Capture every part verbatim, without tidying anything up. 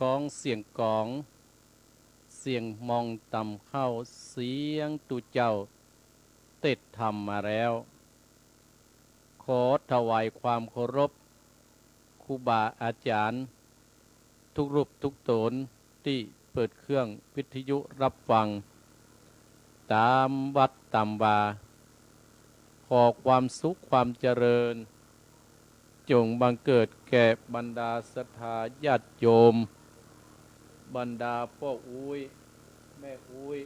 กองเสียงกลอง เสียงมองต่ำเข้า เสียงตุ๊เจ้าเตสน์ธรรมมาแล้ว ขอถวายความเคารพครูบาอาจ๋ารย์ กู้รูปกู้ต๋นตี้เปิดเครื่องวิทยุฮับฟัง ต๋ามวัดต๋ามวา ขอความสุขความเจริญ จงบังเกิดแก่บรรดาศรัทธาญาติโยม บรรดาป้ออุ๊ย แม่อุ๊ย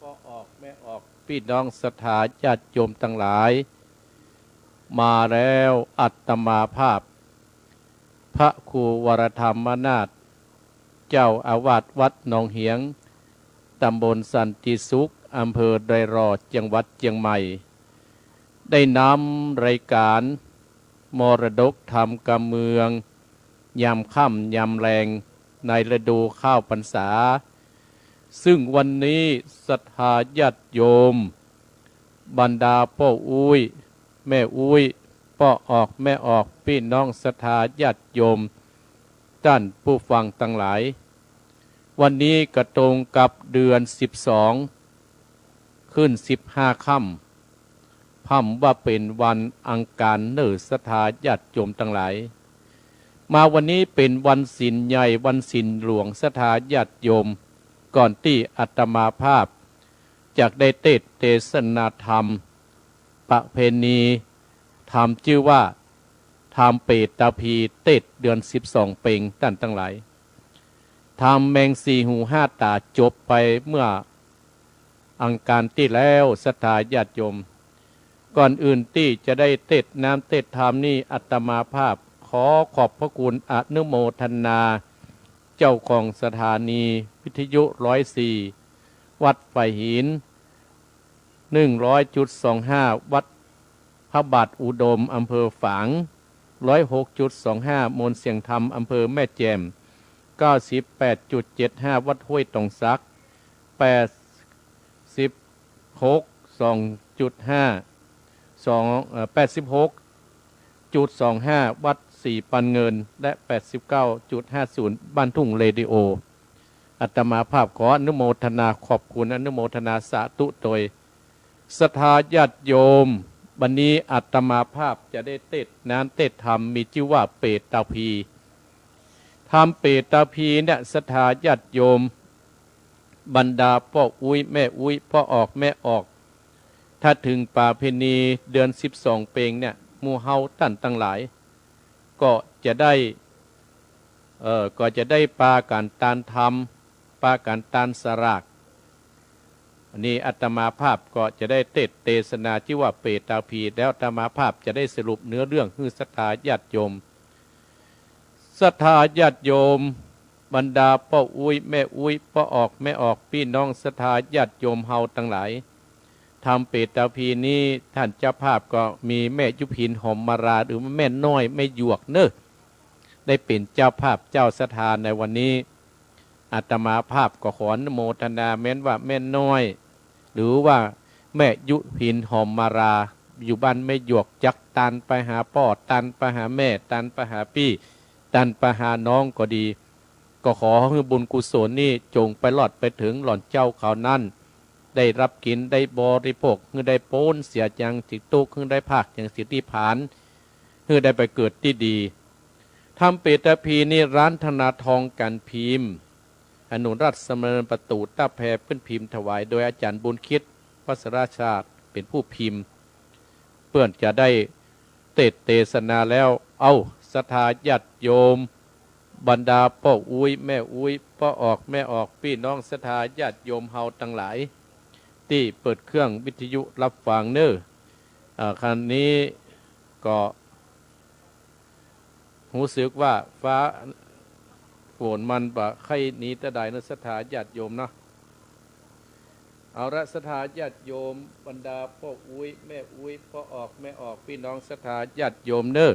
ป้อออก แม่ออก ปี้น้องศรัทธาญาติโยมตังหลาย มาแล้ว อาตมาภาพ พระครูวรธรรมนาถ เจ้าอาวาสวัดหนองเหียง ต๋ำบลสันติสุข อำเภอดอยหล่อ จังหวัดเจียงใหม่ ได้นำรายก๋านมรดกธรรมกำเมือง ยามค่ำยามแลง ในฤดูเข้าพรรษา ซึ่งวันนี้ศรัทธาญาติโยม บรรดาป้ออุ๊ย แม่อุ๊ย ป้อออก แม่ออก ปี้น้องศรัทธาญาติโยม ต้านผู้ฟังตังหลาย วันนี้ก็ตรงกับเดือนสิบสอง ขึ้นสิบห้าค่ำ พ่ำว่าเป๋นวันอังคารเน่อศรัทธาญาติโยมตังหลาย มาวันนี้เป๋นวันศีลใหญ่ วันศีลหลวงศรัทธาญาติโยม ก่อนตี้อาตมาภาพจะได้เตสน์เตสนาธรรม ประเพณีธรรมจื้อว่า ธรรมเปตาภีร์เตสน์เดือนสิบสองเป๋ง ต้านตังหลาย ธรรมแมงสี่หูห้าต๋าจบไปเมื่ออังคารตี้แล้ว ศรัทธาญาติโยม ก่อนอื่นตี้จะได้เตสน์น้ำเตสน์ธรรมนี้ อาตมาภาพขอขอบพระคุณอนุโมทนา เจ้าของสถานีวิทยุร้อยสี่ วัดฝายหิน หนึ่งร้อยจุดสองห้า วัดพระบาทอุดม อำเภอฝาง ร้อยหกจุดสองห้า มนต์เสียงธรรม อำเภอแม่แจ่ม เก้าสิบแปดจุดเจ็ดห้า วัดห้วยตองสัก แปดสิบหก สองจุดห้า สอง เอ่อ แปดสิบหกจุดสองห้า วัดศรีปันเงิน และ แปดสิบเก้าจุดห้าศูนย์ บ้านทุ่งเรดิโอ อาตมาภาพขออนุโมทนาขอบคุณ อนุโมทนาสาธุโตย ศรัทธาญาติโยม บัดนี้อาตมาภาพจะได้เตสน์น้ำเตสน์ธรรม มีจื้อว่าเปตาภีร์ ธรรมเปตาภีร์เนี่ย ศรัทธาญาติโยม บรรดาป้ออุ๊ย แม่อุ๊ย ป้อออก แม่ออก ถ้าเถิงประเพณีเดือนสิบสองเป๋งเนี่ย หมู่เฮาต้านตังหลาย ก็จะได้ เอ่อ ก็จะได้ปากั๋นตานธรรม ปากั๋นตานสลาก อันนี้อาตมาภาพก็จะได้เตสน์เตสนาจื้อว่าเปตาภีร์ แล้วอาตมาภาพจะได้สรุปเนื้อเรื่องหื้อศรัทธาญาติโยม ศรัทธาญาติโยม บรรดาป้ออุ๊ย แม่อุ๊ย ป้อออก แม่ออก ปี้น้องศรัทธาญาติโยมเฮาตังหลาย ธรรมเปตาภีร์นี้ ต้านเจ้าภาพก็มีแม่ยุพินหอมมาลา หรือแม่น้อย แม่หยวกเน่อ ได้เป๋นเจ้าภาพเจ้าศรัทธาในวันนี้ อาตมาภาพก็ขออนุโมทนา แม้นว่าแม่น้อย หรือว่าแม่ยุพินหอมมาลา อยู่บ้านแม่หยวก จักตานไปหาป้อ ตานไปหาแม่ ตานไปหาปี้ ตานไปหาน้องก็ดี ก็ขอหื้อบุญกุศลนี้จงไปรอดไปเถิงหล่อนเจ้าเขานั้น ได้รับกิ๋นได้บริโภค หื้อได้ป๊นเสียจากสิ่งตุ๊กข์ หื้อได้พรากจากสิ่งตี้ผาน หื้อได้ไปเกิดตี้ดี ธรรมเปตาภีร์นี้ ร้านธนาทองก๋านพิมพ์ ถนนราชดำเนินประตู๋ต้าแพ เปิ้นพิมพ์ถวายโดยอาจ๋ารย์บุญคิด วัชรชาติ เป๋นผู้พิมพ์ เปิ้นจะได้เตสน์เตสนาแล้ว เอ้า ศรัทธาญาติโยม บรรดาป้ออุ๊ย แม่อุ๊ย ป้อออก แม่ออก ปี้น้องศรัทธาญาติโยมเฮาตังหลาย ตี้เปิดเครื่องวิทยุฮับฟังเน่อ อ่า ขณะนี้ก็ ฮู้สึกว่าฟ้าฝนมันบ่ใค่หนีแต่ใดเนาะ ศรัทธาญาติโยมเนาะ เอาละ ศรัทธาญาติโยม บรรดาป้ออุ๊ย แม่อุ๊ย ป้อออก แม่ออก ปี้น้องศรัทธาญาติโยมเน่อ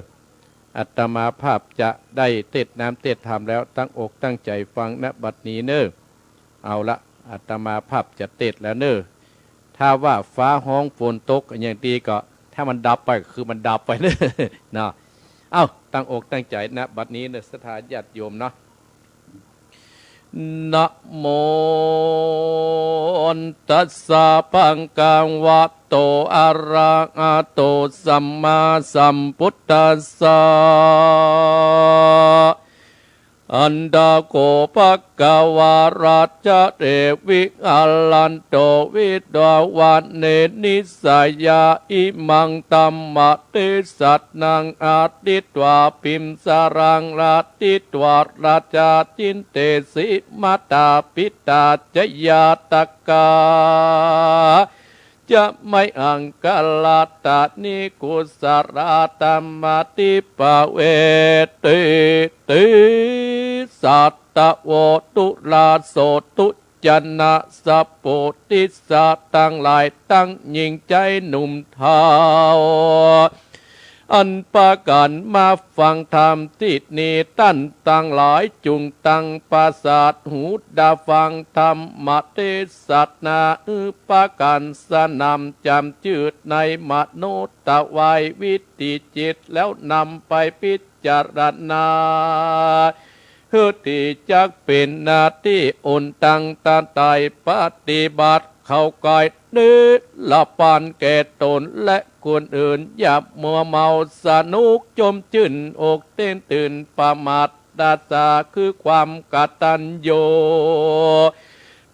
อาตมาภาพจะได้เตสน์น้ำเตสน์ธรรมแล้ว ตั้งอกตั้งใจ๋ฟัง ณ บัดนี้เน่อ เอาละ อาตมาภาพจะเตสน์แล้วเน่อ ถ้าว่าฟ้าฮ้องฝนตกอย่างดีก็ ถ้ามันดับไปก็คือมันดับไปเน่อ เนาะ เอ้า ตั้งอกตั้งใจ๋ ณ บัดนี้เน่อ ศรัทธาญาติโยมเนาะ นะโมตัสสะ ภะคะวะโต อะระหะโต สัมมาสัมพุทธัสสะ อันทะโข ภะคะวะ ราชะเถ วิหะรันโต วิหารวะเน นิสสะยา อิมังธัมมะเทสะนัง อะทิฏฐา ภิมสารัง อะทิฏฐา ราชา จินเตสิ มาตา ปิตา จะญาตะกา จะมะหังคะลา ตะนิ กุสะลา ธัมมาธิปะเวทิ ติ สัตตะโว ทุราโส ทุจนะ สะปุริสะตังหลายตัง ญิงจายหนุ่มเฒ่า อันปากั๋นมาฟังธรรมตี้นี่ ต้านตังหลายจุ่งตั้งประสาทหูดาฟังธรรมเตสนา อือปากั๋นสนำจ๋ำจื้อในมโนถวายวิถีจิต แล้วนำไปพิจารณา หื้อตี้จักเป๋นหน้าตี้อ่อนตัง ตาไต่ปฏิบัติเข้าใก้ เนรปานแก่ต๋นและคนอื่น อย่ามัวเมาสนุกจมจื้นอกเต้นตื่นประมาท ตาสาคือความกตัญญู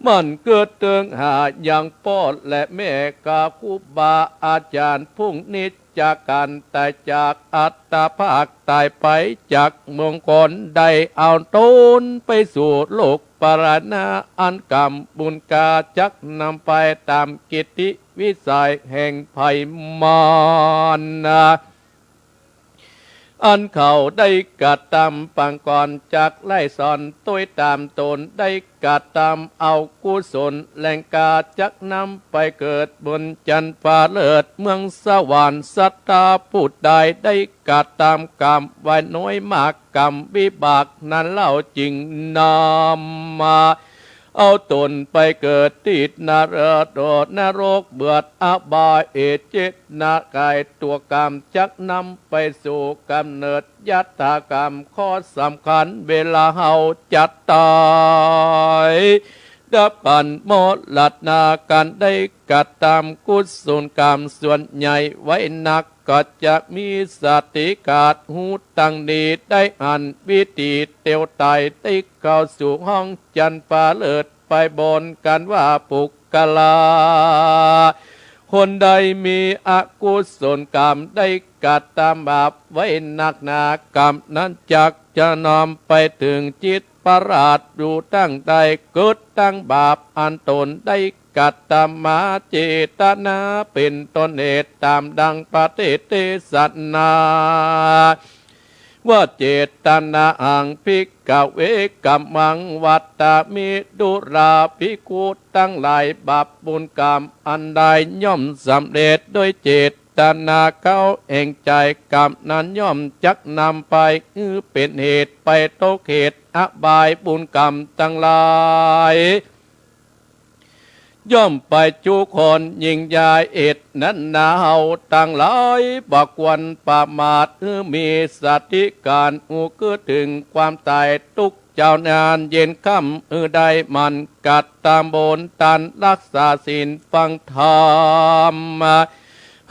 มันเกิดเถิงหายังป้อและแม่ กาครูบาอาจ๋ารย์ ผู้นิจจากั๋นต๋ายจากอัตภาค ต๋ายไปจากมงคล ได้เอาต๋นไปสู่โลกปรณะ อันกรรมบุญกาจักนำไปต๋ามกิตติวิสัยแห่งไพร่มารนะ อันเขาได้กระตำปางก่อน จักไล่สอนตวยต๋ามต๋นได้กระตำเอากุศลแหล่งกา จักนำไปเกิดบนจันทร์ฟ้าเลิศเมืองสวรรค์ สัตตาผู้ใดได้กระตำกรรมไว้น้อยมาก กรรมวิบากนั้นเล่าจึงนำมา เอาต๋นไปเกิดตี้นรก นรกเบือดอบาย เอเจตนากายตั๋วกรรม จักนำไปสู่ก๋ำเนิดยัตถากรรม ข้อสำคัญเวลาเฮาจะต๋าย ดับกั๋นมรณากั๋น ได้กระตำกุศลกรรมส่วนใหญ่ไว้นัก ก็จะมีสติขาดหูตังดี ได้หันวิถีเตียวต๋าย ได้เข้าสู่ห้องจันทร์ฟ้าเลิศไปบนกั๋นว่า ปุคคละ คนใดมีอกุศลกรรม ได้กระตำบาปไว้นักหนา กรรมนั้นจักจะนำไปเถิงจิตประหลาดอยู่ตังใด เกิดตังบาปอันต๋นได้กระตำมา เจตนาเป๋นต้นเหตุ ต๋ามดังพระเตสนา ว่า เจตนาหัง ภิกขะเว กัมมัง วัตตามิ ดูราภิกขุตังหลาย บาปบุญกรรมอันใดย่อมสำเร็จโดยเจตนาเข้าแห่งใจ๋ กรรมนั้นย่อมจักนำไป หื้อเป๋นเหตุไปตกเหตุอบาย บุญกรรมตังหลาย ย่อมไปจุคนยิ่งใหญ่ เหตุนั้นนาเฮาตังหลายบ่ควรประมาท หื้อมีสติก๋าน อู้คือเถิงความต๋าย ตุ๊กเจ๊านานเย็นค่ำ หื้อได้หมั่นกระตำบุญตาน รักษาศีลฟังธรรม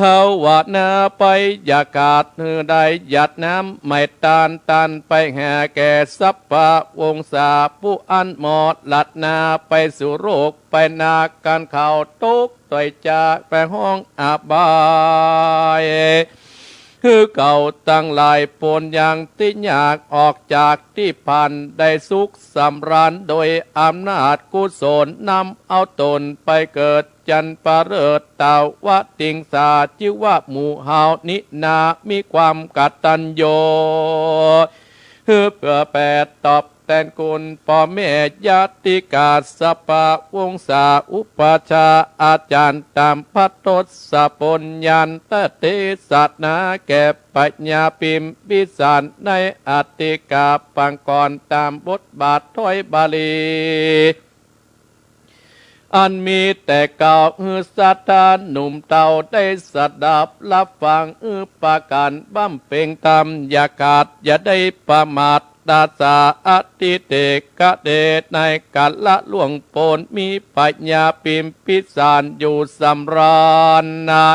ภาวนาไปอย่าขาด หื้อได้หยาดน้ำไหม้ตาน ตานไปแห่แก่สรรพวงศา ผู้อันมรณาไปสู่โลกไปนา กั๋นเขาตกต่อยจากไปห้องอบาย หื้อเขาตังหลายป๊นยังตี้ยาก ออกจากตี้พ่านได้สุขสำราญ โดยอำนาจกุศลนำเอาต๋นไปเกิด จันทร์ประเสริฐ เตวะติงสา จื้อว่าหมู่เฮานี้นา มีความกตัญญู หื้อเปื้อแผ่ตอบแตนคุณป้อแม่ญาติกา สรรพวงศา อุปัชฌาย์อาจ๋ารย์ ต๋ามพระทศพล ยันตะเตสนาแก่ปัญญาพิมพิสาร ในอัตถิกาปางก่อน ต๋ามบทบาทถ้อยบาลี อันมีแต่เก่า หื้อศรัทธาหนุ่มเฒ่าได้สดับฮับฟัง หื้อปากั๋นบำเพ็งธรรม อย่าขาดอย่าได้ประมาท ตสสะ อทิเตกะเต ในก๋าละล่วงป๊น มีพญาพิมพิสารอยู่สำราญนา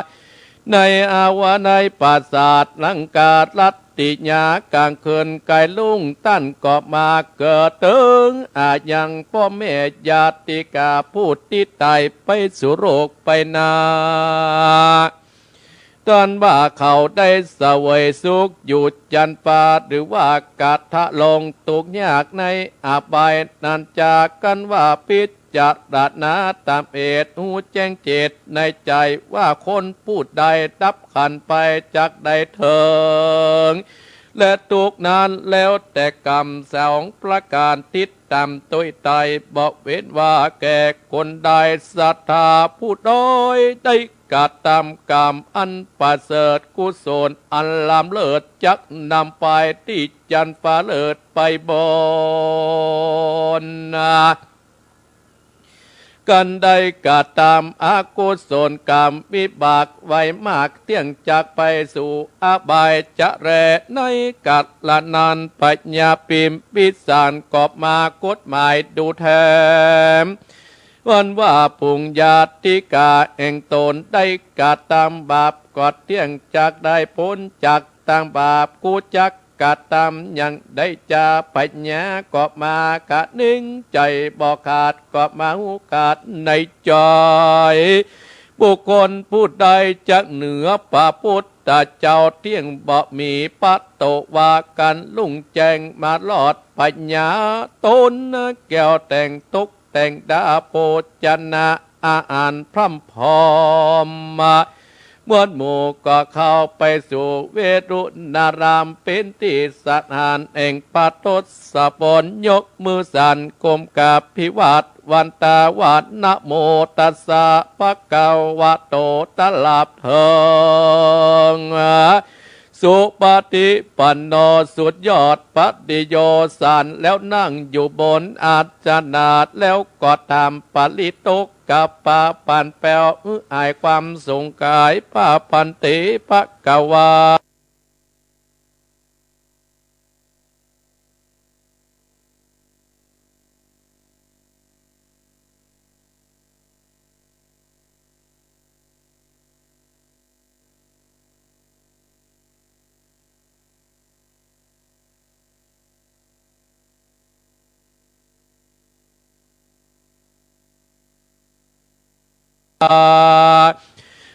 ในอาวาสน์ในปราสาทลังกา รัตติยาก๋างคืนใก้รุ่ง ต้านก็มาเกิดเถิง อายังป้อแม่ญาติกา ผู้ตี้ต๋ายไปสู่โลกไปนา ต้านว่าเขาได้เสวยสุขอยู่จั๊นฟ้า หรือว่ากัตถะลง ตุ๊กข์ยากในอบายนั้น จากั๋นว่าพิจารณาต๋ามเหตุ ฮู้แจ้งเจตในใจ๋ ว่าคนผู้ใดดับขันธ์ไปจักได้เถิง และตุ๊กข์นั้นแล้วแต่กรรม สองประก๋านติดต๋ามตวยต๋าย บ่เว้นว่าแก่คนใด สัตถาผู้ใดได้กระตำกรรมอันประเสริฐ กุศลอันล้ำเลิศ จักนำไปตี้จั๊นฟ้าเลิศไปบนนา กันได้กระตำอกุศลกรรม วิบากไว้มาก เตี้ยงจักไปสู่อบายจะแล ในก๋าละนั้น พญาพิมพิสารก็มากฎหมายดูแถม อันว่าปุญญาติกาแห่งต๋นได้กระตำบาป ก็เตี้ยงจักได้ป๊นจากตางบาป กูจักกระตำอย่างใดจา พญาก็มากะนึ่งใจ๋บ่ขาด ก็มาฮู้ขาดในใจ๋ บุคคลผู้ใดจักเหนือพระพุทธเจ้า เตี้ยงบ่มีพระโตวา กั๋นลุ่งแจ้งมาลอด พญาต๋นแก้วแต่งตก แต่งดาโภชนะอาหารพร่ำพร้อมมา มวลหมู่ก็เข้าไปสู่เวรุณาราม เป๋นตี้สถานแห่งพระทศพล ยกมือสันก้มกราบพิวาทวันตาว่า นะโมตัสสะภะคะวะโต ตลอดเถิง สุปฏิปันโน สุดยอดปฏิโยสัน แล้วนั่งอยู่บนอาสนะ แล้วก็ถามปริโตกกับปะปันแปลว อื้ออายความสงสัย ปะปันติภะคะวา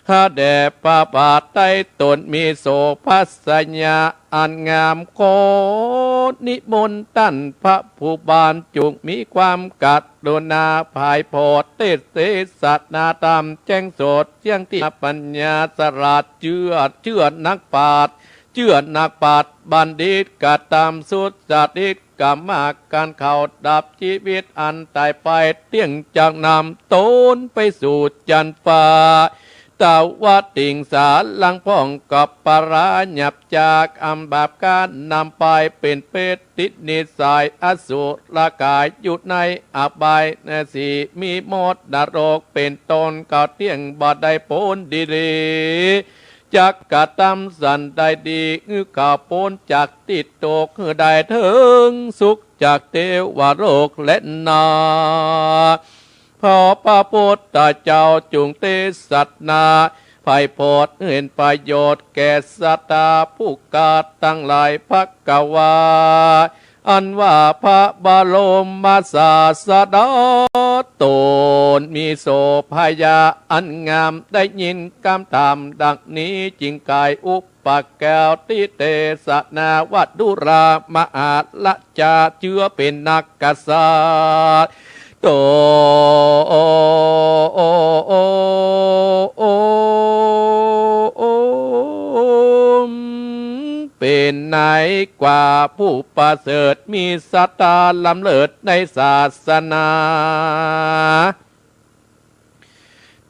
หาแด่พระบาทไตรตนมีโสภัสยาอันงาม ขอนิมนต์ต้านพระผู้บานจุ่งมีความกรุณาไพร่โพธิเตสนาธรรมแจ้งโสตเสี้ยงตี้ปัญญาฉลาดเจื้อ เจื้อนักปราชญ์ เจื้อนักปราชญ์บัณฑิต กระตำสุจริต กรรมการเข้าดับชีวิตอันต๋ายไป เตี้ยงจักนำตนไปสู่จั๊นฟ้า ตวติงสา หลังพ่องก็ปราศจากอันบาปกา นำไปเป๋นเปรต ติดนิสัยอสุรกาย อยู่ในอบายสี่ มีมดนรกเป๋นต้น ก็เตี้ยงบ่ได้ป๊นดีๆ จักกระตำสันใดดี หื้อเขาป๊นจากตี้ตก หื้อได้เถิงสุขจากเตวโลกแลนา เพราะพระพุทธเจ้าจุ่งเตสนาไพร่โพธิเห็นประโยชน์แก่สัตว์ผู้กัดตังหลาย ภะคะวา อันว่าพระบรมศาสดาตนมีโสภาอันงาม ได้ยินกำถามดังนี้จึงไขอุปกรณ์เตสนาว่า ดูรา มหาราชา เจื้อเป๋นนักกษัตริย์ ตนเป๋นนายกว่าผู้ประเสริฐ มีศรัทธาล้ำเลิศในศาสนา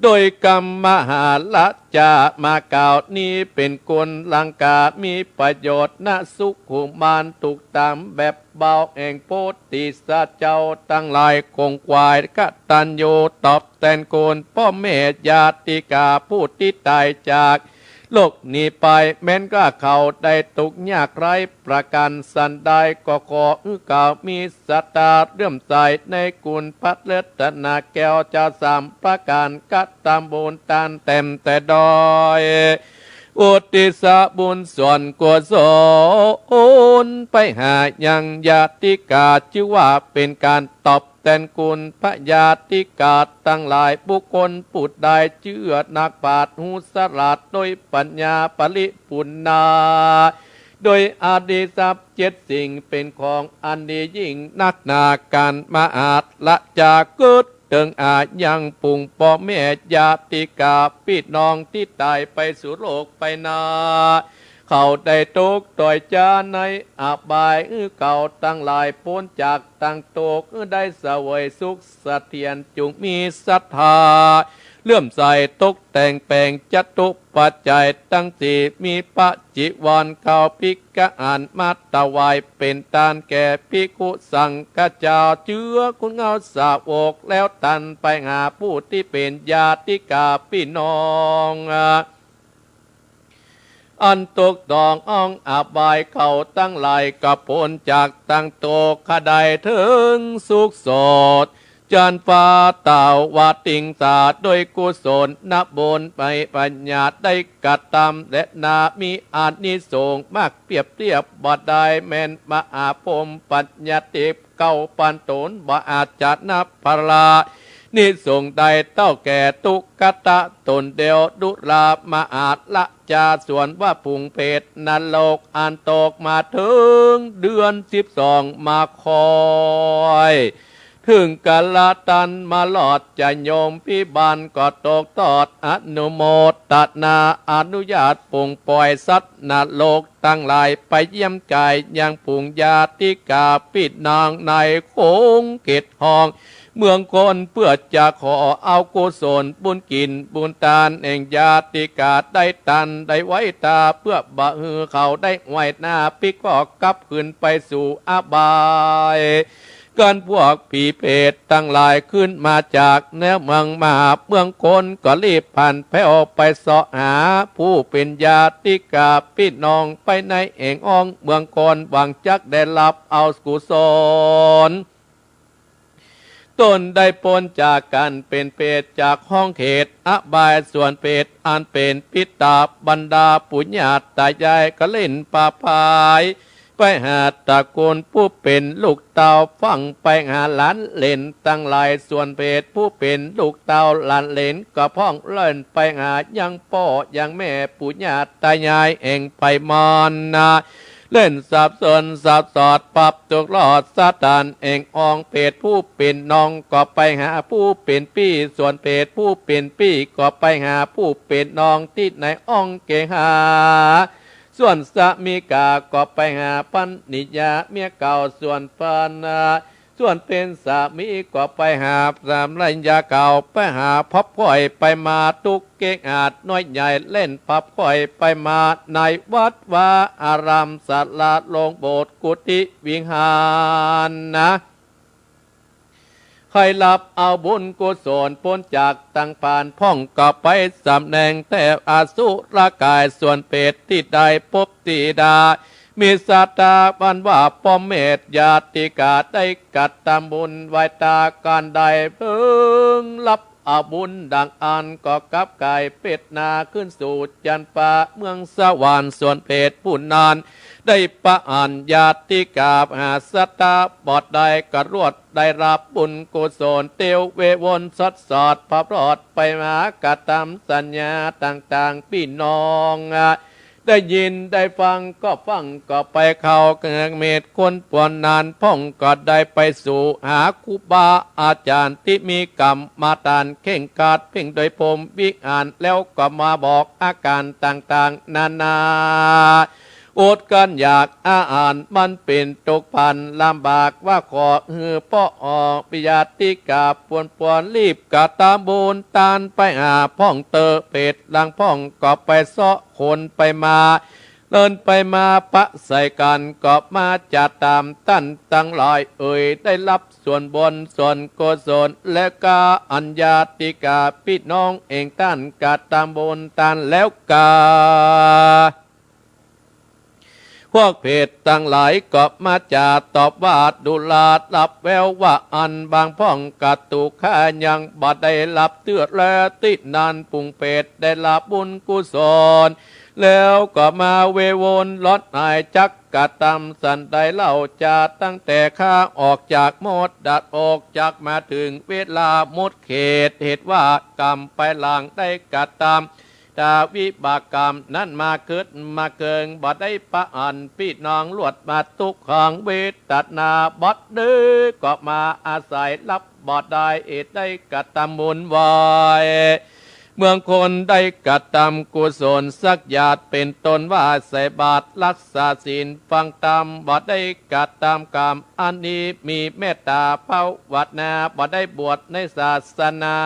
โดยกำมหาราชามาเก่านี้เป๋นคนลังกา มีประโยชน์นะสุขุมาน ถูกต๋ามแบบเบาแห่งโพธิสัตว์เจ้าตังหลาย ขงขวายกตัญญูตอบแตนคุณป้อแม่ญาติกาผู้ตี้ต๋ายจาก โลกนี้ไป แม้นกาเขาได้ตุ๊กข์ยากไร้ประก๋านสันใด ก็ขอหื้อเขามีศรัทธาเลื่อมใสในคุณพระรัตนแก้วเจ้าสามประก๋าน กระตำบุญตานแต้มแต่ดอย อุทิศบุญส่วนกุศลไปหายังญาติกา จื้อว่าเป๋นก๋านตอบแตนคุณพระญาติกาตังหลาย บุคคลผู้ใดเจื้อนักปราชญ์ ฮู้ฉลาดโดยปัญญาปริปุณณา โดยอริยทรัพย์เจ็ดสิ่ง เป๋นของอันดียิ่งนักหนา ก๋านมหาราชาเกิด เถิงอายังฝูงป้อแม่ญาติกาปี้น้องตี้ต๋ายไปสู่โลกไปนา เขาได้ตกต่อยจ๋าในอบาย หื้อเขาตังหลายป๊นจากตังทุกข์ หื้อได้เสวยสุขเสถียร จุ่งมีศรัทธาเลื่อมใส ตกแต่งแป๋งจตุปัจจัยตังสี่ มีพระจีวรข้าวภิกขหารมาถวายเป๋นตานแก่ภิกขุสังฆเจ้า เจื้อคุณเงาสาวกแล้วตันไปหาผู้ตี้เป๋นญาติกาปี้น้อง อันตกต่องอบาย เขาตังหลายก็ป๊นจากตังทุกข์ ได้เถิงสุขสด จันทร์ฟ้าตาวติงสา โดยกุศลบุญไปปัญญาได้กระตำ และนามีอานิสงส์มากเปรียบเทียบบ่ได้ แม้นมหาพรหมปัญญาทิพย์เก้าปันตน บ่อาจจะนับพรา นิสงส์ได้เต้าแก่ตุ๊กตะต๋นเดียว ดุรามาอาจละจาส่วนว่าฝูงเปรตนรก อันตกมาเถิงเดือนสิบสองมาคอย เถิงกาละตันมารอดจะยมพิบาล ก็ตกทอดอนุโมตนาอนุญาตปลงป่อยสัตว์นรกตังหลาย ไปเยี่ยมกายยังฝูงญาติกาปี้น้องในขงเขตห้องเมืองคน เปื้อจะขอเอากุศลบุญกิ๋นบุญตานแห่งญาติกาได้ตันได้ไว้ต๋า เปื้อบ่หื้อเขาได้ไหว้หน้าปิ๊กก็กลับคืนไปสู่อบาย กันพวกผีเปรตตังหลายขึ้นมาจากแนวเมืองมหาเมืองคน ก็รีบพลันแผ่วไปเสาะหาผู้เป๋นญาติกาปี้น้องไปในแห่งห้องเมืองคน หวังจักได้รับเอากุศล ต๋นได้ป๊นจากก๋านเป๋นเปรตจากห้องเขตอบาย ส่วนเปรตอันเป๋นปิตาบรรดาปู่ย่าต๋ายายก็เล่นผาย ไปหาตระกูลผู้เป๋นลูกเต้า ฟั่งไปหาหลานเหลนตังหลาย ส่วนเปรตผู้เป๋นลูกเต้าหลานเหลนก็พ่องเล่นไปหายังป้อยังแม่ปู่ย่าต๋ายายแห่งไพมอนนา เล่นสับสนสับสอดปรับทุกข์รอดสถานแห่งห้อง เปรตผู้เป๋นน้องก็ไปหาผู้เป๋นปี้ ส่วนเปรตผู้เป๋นปี้ก็ไปหาผู้เป๋นน้องตี้ในห้องเกหา ส่วนสามิกาก็ไปหาภรรยาเมียเก่า ส่วนภรรยา ส่วนเป๋นสามีก็ไปหาภรรยาเก่า ไปหาพับค่อยไปมาทุกเกหาน้อยใหญ่ เล่นพับค่อยไปมาในวัดวาอารามศาลาโรงโบสถ์กุฏิวิหารนา ใค่รับเอาบุญกุศลป๊นจากตังปานพ่องก็ไปสำแดงแต้อสุรกาย ส่วนเปรตตี้ได้ปบตี้ดา มีศรัทธาอันว่าป้อแม่ญาติกาได้กระตำบุญไว้ต๋า ก๋านได้เปิงรับเอาบุญดังอั้นก็กลับก๋ายเปรตนาขึ้นสู่จันฟ้าเมืองสวรรค์ ส่วนเปรตผู้นั้นได้ประหารญาติกาหาศรัทธาบ่ได้ ก็รวดได้รับบุญกุศลเตียวเววนสอดสอดพระพรอดไปมากระตำสัญญาต่างๆ ปี้น้อง ได้ยินได้ฟั่งก็ฟั่งก็ไปเข้าเมตคนปวนนั้น พ่องก็ได้ไปสู่หาครูบาอาจ๋ารย์ตี้มีกรรมฐานเข่งขัดเพ่งโดยพรหมวิหาร แล้วก็มาบอกอาก๋านต่างๆ นานา อดกลั้นอยากอาหารมันเป๋นทุกข์ภันลำบาก ว่าขอหื้อป้อออกญาติกาปวนปวนรีบกระตำบุญตานไปหาพ่องเต๊อะ เปรตหลังพ่องก็ไปเซาะคนไปมา เลินไปมาปะใส่กั๋น ก็มาจะต๋ามต้านตังหลายเอ๋ย ได้ฮับส่วนบุญส่วนกุศล และก็อันญาติกาปี้น้องเองต้านกระตำบุญตานแล้วกา พวกเปรตตังหลายก็มาจะตอบว่า ดูราฮับแววว่าอั้น บางพ่องกระตุกข้ายังบ่ได้ฮับเตื้อแล ตี้นั้นฝูงเปรตได้ฮับบุญกุศล แล้วก็มาเววนร้อนอาย จักกระตำสันใดเล่า จะตั้งแต่ข้าออกจากมดดาดอก จักมาเถิงเวลาหมดเขต เหตุว่ากรรมไปหลังได้กระตำ ตาวิบากกรรมนั้นมาเกิดมาเกิง บ่ได้ปะอั้น ปี้น้องลวดมาตุ๊กข์ของเวทนา บ่ได้ก็มาอาศัยฮับ บ่ได้เหตุได้กระตำบุญไว้ เมืองคนได้กระตำกุศลสักหยาด เป๋นต้นว่าใส่บาตรรักษาศีลฟังธรรม บ่ได้กระตำกรรมอันนี้ มีเมตตาภาวนา บ่ได้บวชในศาสนา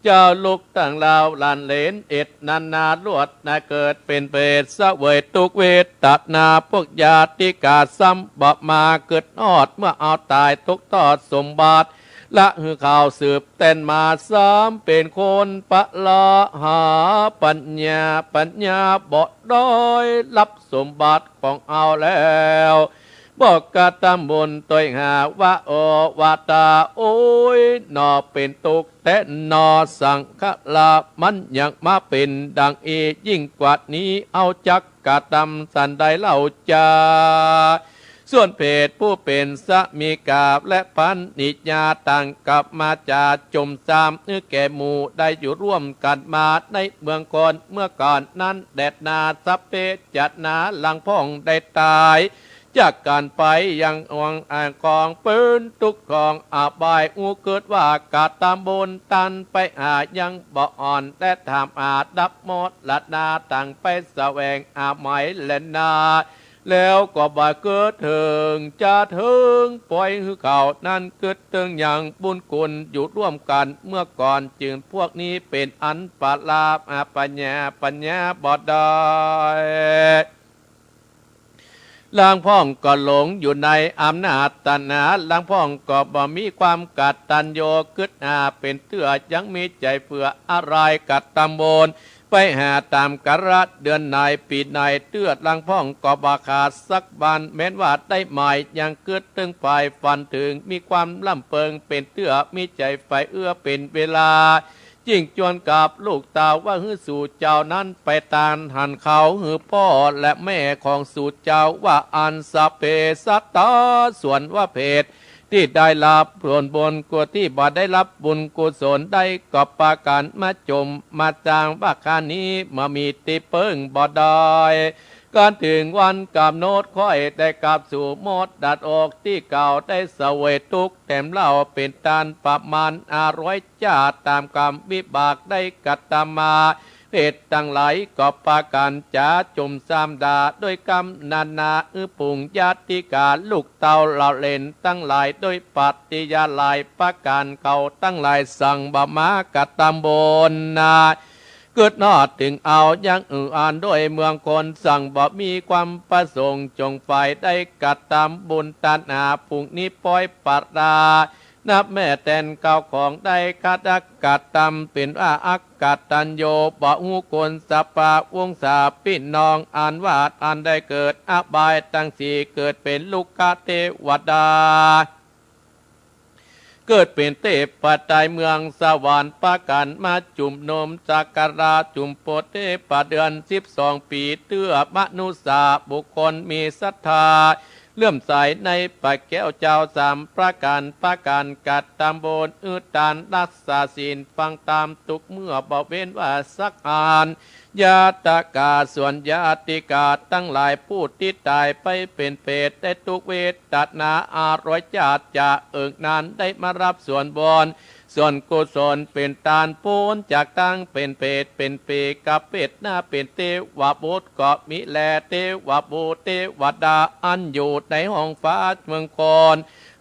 เจ้าลูกตังหลายหลานเหลน เอ็ดนานาลวดนาเกิดเป๋นเปรต เสวยตุ๊กข์เวทนา พวกญาติกาซ้ำบ่มาเกิดฮอด เมื่อเอาต๋ายตกทอดสมบัติ ละหื้อเขาสืบแตนมา ซ้ำเป๋นคนปะละหาปัญญา ปัญญาบ่ได้ฮับสมบัติของเอาแล้ว บ่กระตำบุญตวยหาว่า โอวาตา โอ้ยหนอ เป๋นตุ๊กข์แต๊หนอ สังขารมันยังมาเป๋นดังอี้ ยิ่งกว่านี้ เอาจักกระตำสันใดเล่าจา ส่วนเปรตผู้เป๋นสามีกาและภรรยาต่างก็มาจะจมซ้ำ หื้อแก่หมู่ได้อยู่ร่วมกั๋นมาในเมืองคน เมื่อก่อนนั้นแลนา สัพเพชะนา ลางพ่องได้ต๋าย จากกั๋นไปยังอ่วงอ่างของเป๋นตุ๊กข์ของอบาย อู้เกิดว่ากระตำบุญตานไปหายังบ่อ่อน และถามหาฮับมดดาดต่างไปแสวงหาไหมแลนา แล้วก็บ่เกิดเถิง จะเถิงปล่อยหื้อเขานั้นเกิดเถิงยังบุญคุณอยู่ร่วมกั๋น เมื่อก่อนจึงพวกนี้เป๋นอันปะละหาปัญญา ปัญญาบ่ได้ ลางพ่องก็หลงอยู่ในอำนาจตัณหา ลางพ่องก็บ่มีความกตัญญู กึ๊ดหาเป๋นเตื้อ ยังมีใจ๋เผื่ออะไรกระตำบุญ ไปหาต๋ามกาละเดือนไหนปี๋ไหนเตื้อ ลางพ่องก็บ่ขาดสักวัน แม้นว่าได้หมายยังกึ๊ดเถิงใฝ่ฝันเถิง มีความร่ำเปิงเป๋นเตื้อ มีใจ๋ใฝ่เอื้อเป๋นเวลา ยิ่งจวนกับลูกเต้าว่า หื้อสู่เจ้านั้นไปตานหันเขา หื้อป้อและแม่ของสู่เจ้าว่าอั้น สัพเพสัตตา ส่วนว่าเปรตตี้ได้ฮับส่วนบุญกุศล ตี้บ่ได้ฮับบุญกุศลได้ ก็ปากั๋นมาจมมาจางว่า ข้านี้บ่มีตี้เปิ้งบ่ได้ กั๋นเถิงวันก๋ำหนด ข้อยได้กลับสู่มดดาดอกตี้เก่า ได้เสวยตุ๊กข์แถมเล่าเป๋นตานประมาณห้าร้อย จาติต๋ามกรรมวิบากได้กระตำมา เปรตตังหลายก็ปากั๋นจะจมซ้ำดา โดยกำนานา อื้อฝูงญาติกา ลูกเต้าเหล่าเหลนตังหลาย โดยปฏิกิริยาหลายประก๋าน เขาตังหลายสังบ่มากระตำบุญนา กึ๊ดฮอดเถิงเอายังหื้ออัน โดยเมืองคนสังบ่มีความประสงค์จงใฝ่ได้กระตำบุญตานหา ฝูงนี้ปล่อยปละ นับแม่แตนข้าวของได้ ขาดอักกตัน เป๋นว่าอักกตัญญู บ่ฮู้คุณสภาวงศาพี่น้อง อันว่าอันได้เกิดอบายตังสี่ เกิดเป๋นลูกขเตวดา เกิดเป๋นเตพเจ้าเมืองสวรรค์ ปากั๋นมาจุมนุมสักการะจุมโปเตพเดือนสิบสองปี๋ เตื้อมนุษย์บุคคลมีศรัทธา เลื่อมใสในพระแก้วเจ้าสามประก๋าน ปากั๋นกระตำบุญ หื้อตาน รักษาศีล ฟังธรรม ตุ๊กเมื่อบ่เว้นว่าสักอัน ญาติกา ส่วนญาติกาตังหลาย ผู้ตี้ต๋ายไปเป๋นเปรต ได้ตุ๊กข์เวทนาห้าร้อยจาติ จะเอิงนั้นได้มาฮับส่วนบุญ ส่วนกุศลเป๋นตาน ป๊นจากตังเป๋นเปรต เป๋นเปรตกะเปรตนา เป๋นเตวบุตรก็มีแล เตวบุตรเตวดา อันอยู่ในห้องฟ้าเมืองคน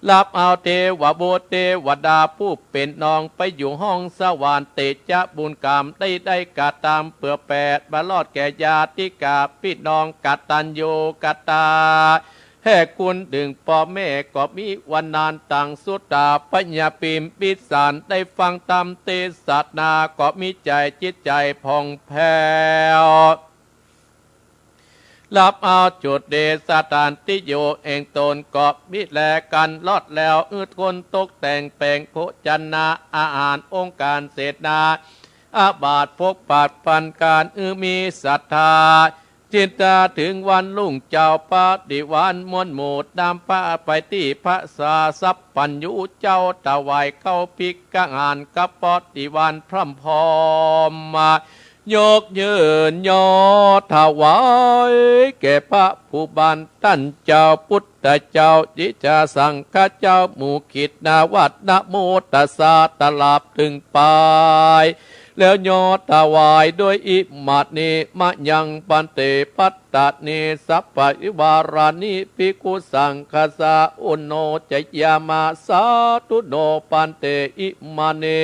ฮับเอาเตวบุตรเตวดาผู้เป๋นน้องไปอยู่ห้องสวรรค์ เตจะบุญกรรมได้ได้กระตำเปื้อแปดมารอดแก่ญาติกาปี้น้องกตัญญูกตเวทิตา แห่คุณถึงป้อแม่ก็มีวันนั้นตังสุตาพญาพิมพิสารได้ฟังธรรมเตสนาก็มีใจ๋จิตใจ๋ผ่องแผ้ว ฮับเอาจุติสถานตี้อยู่แห่งต๋นก็มีแลกั๋นรอดแล้ว อือคนตกแต่งแป๋งโภชนาอาหารองค์การเสนา อาบาทพกปัดปันก๋าน อือมีศรัทธา จินตาถึงวันรุ่งเจ้าปฏิวานมวลหมู่นำพาไปตี้พระสาสัพพัญญูเจ้าถวายข้าวภิกขาหารกับปฏิวานพร่ำพร้อมมา ยกยื่นยอถวายแก่พระผู้บานต้านเจ้าพุทธเจ้า อิจฉาสังฆเจ้าหมู่ขิดนวัตรนะโมตัสสะตลอดเถิงปาย แล้วยอถวายด้วยอิมานิมะยังพันเต ภัตตานิสัพพะริวารานิภิกขุสังฆัสสะ โอโนชยามะ สาธุโนพันเต อิมานิ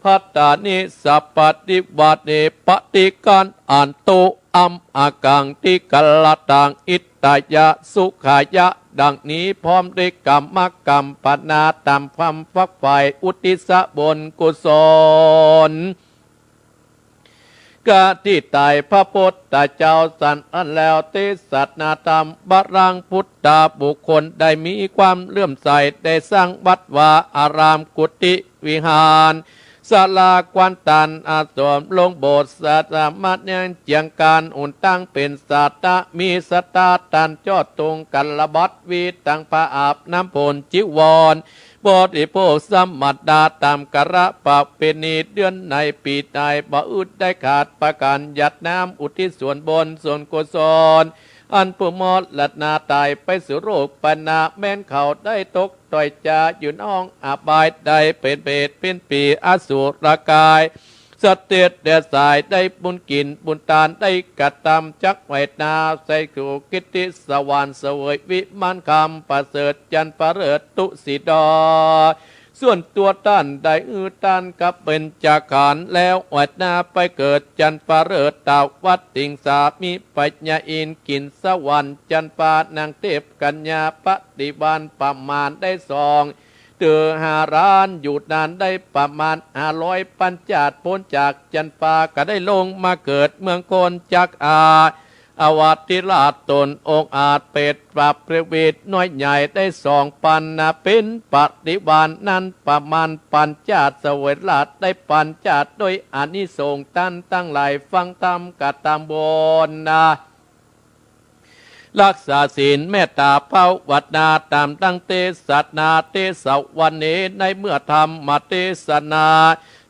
ภัตตานิสัพพะริวารานิ ปฏิฆันหันตุ อัมหะกังติกะละตัง หิตายะสุขายะ ดังนี้พร้อมด้วยกรรมกัมปนาต๋ามความฝักใฝ่อุทิศบุญกุศล กะตี้ไตรพระพุทธเจ้าสันอันแล้ว เตสนาธรรมบรังพุทธา บุคคลได้มีความเลื่อมใส ได้สร้างวัดวาอารามกุฏิวิหาร ศาลาควานตานอาสม โรงโบสถ์สถาบันยังเจียงก๋าน อุ่นตั้งเป๋นศาสตะ มีศรัทธาต้านจอดตุงกัลละบัตร วีตังผ้าอาบน้ำฝนจีวร บริโภคสมณะต๋ามกาละประเพณี เดือนไหนปีไหนบ่อึดได้ขาดประก๋าน หยาดน้ำอุทิศส่วนบุญส่วนกุศล อันผู้มรณะต๋ายไปสู่โลกปัณณะ แม้นเขาได้ตก ต้อยจ๋าอยู่ในห้องอบาย ได้เป๋นเปรตเป๋นผีอสุรก๋าย สัตว์เดรัจฉานได้บุญกิ๋นบุญตานได้กระตำ จักไหว้หน้าใส่สู่กิตติสวรรค์ เสวยวิมานคำประเสริฐจันทร์ฟ้าเลิศตุสีดอ ส่วนตั๋วต้านได้หื้อตานกับเบญจขันธ์ แล้วไหว้หน้าไปเกิดจันทร์ฟ้าเลิศตะวัดติงสา มีพญาอินทร์กิ๋นสวรรค์จันทร์ฟ้า นางเทพกัญญาปฏิวานประมาณได้สอง เตื้อห้าล้าน อยู่นานได้ประมาณห้าร้อยปันชาติ ป๊นจากจันทร์ฟ้าก็ได้ลงมาเกิดเมืองคนจักอา อวติราชต๋นองอาจเปรตประเภทน้อยใหญ่ได้สองปันนา เป๋นปฏิวานนั้นประมาณปันชาติ เสวยราชได้ปันชาติ โดยอานิสงส์ต้านตังหลายฟังธรรมกระตำบุญนา ฮักษาศีลเมตต๋าภาวนาต๋ามดังเตสนา เตสะวะเน ในเมื่อธรรมเตสนา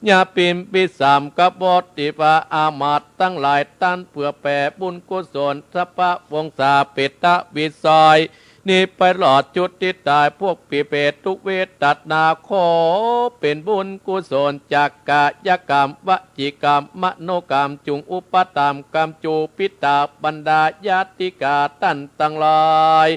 พญาพิมพิสารกะบดีว่า อามาตย์ตังหลายต้านเปื้อแผ่บุญกุศล สัพพะวงศาเปตวิสัย นี้ไปรอดจุติต๋าย พวกผีเปรตทุกเวทนา ขอเป๋นบุญกุศลจากกายกรรม วจีกรรม มโนกรรม จุ่งอุปถัมภ์กำจูปิตาบรรดาญาติกาต้านตังหลาย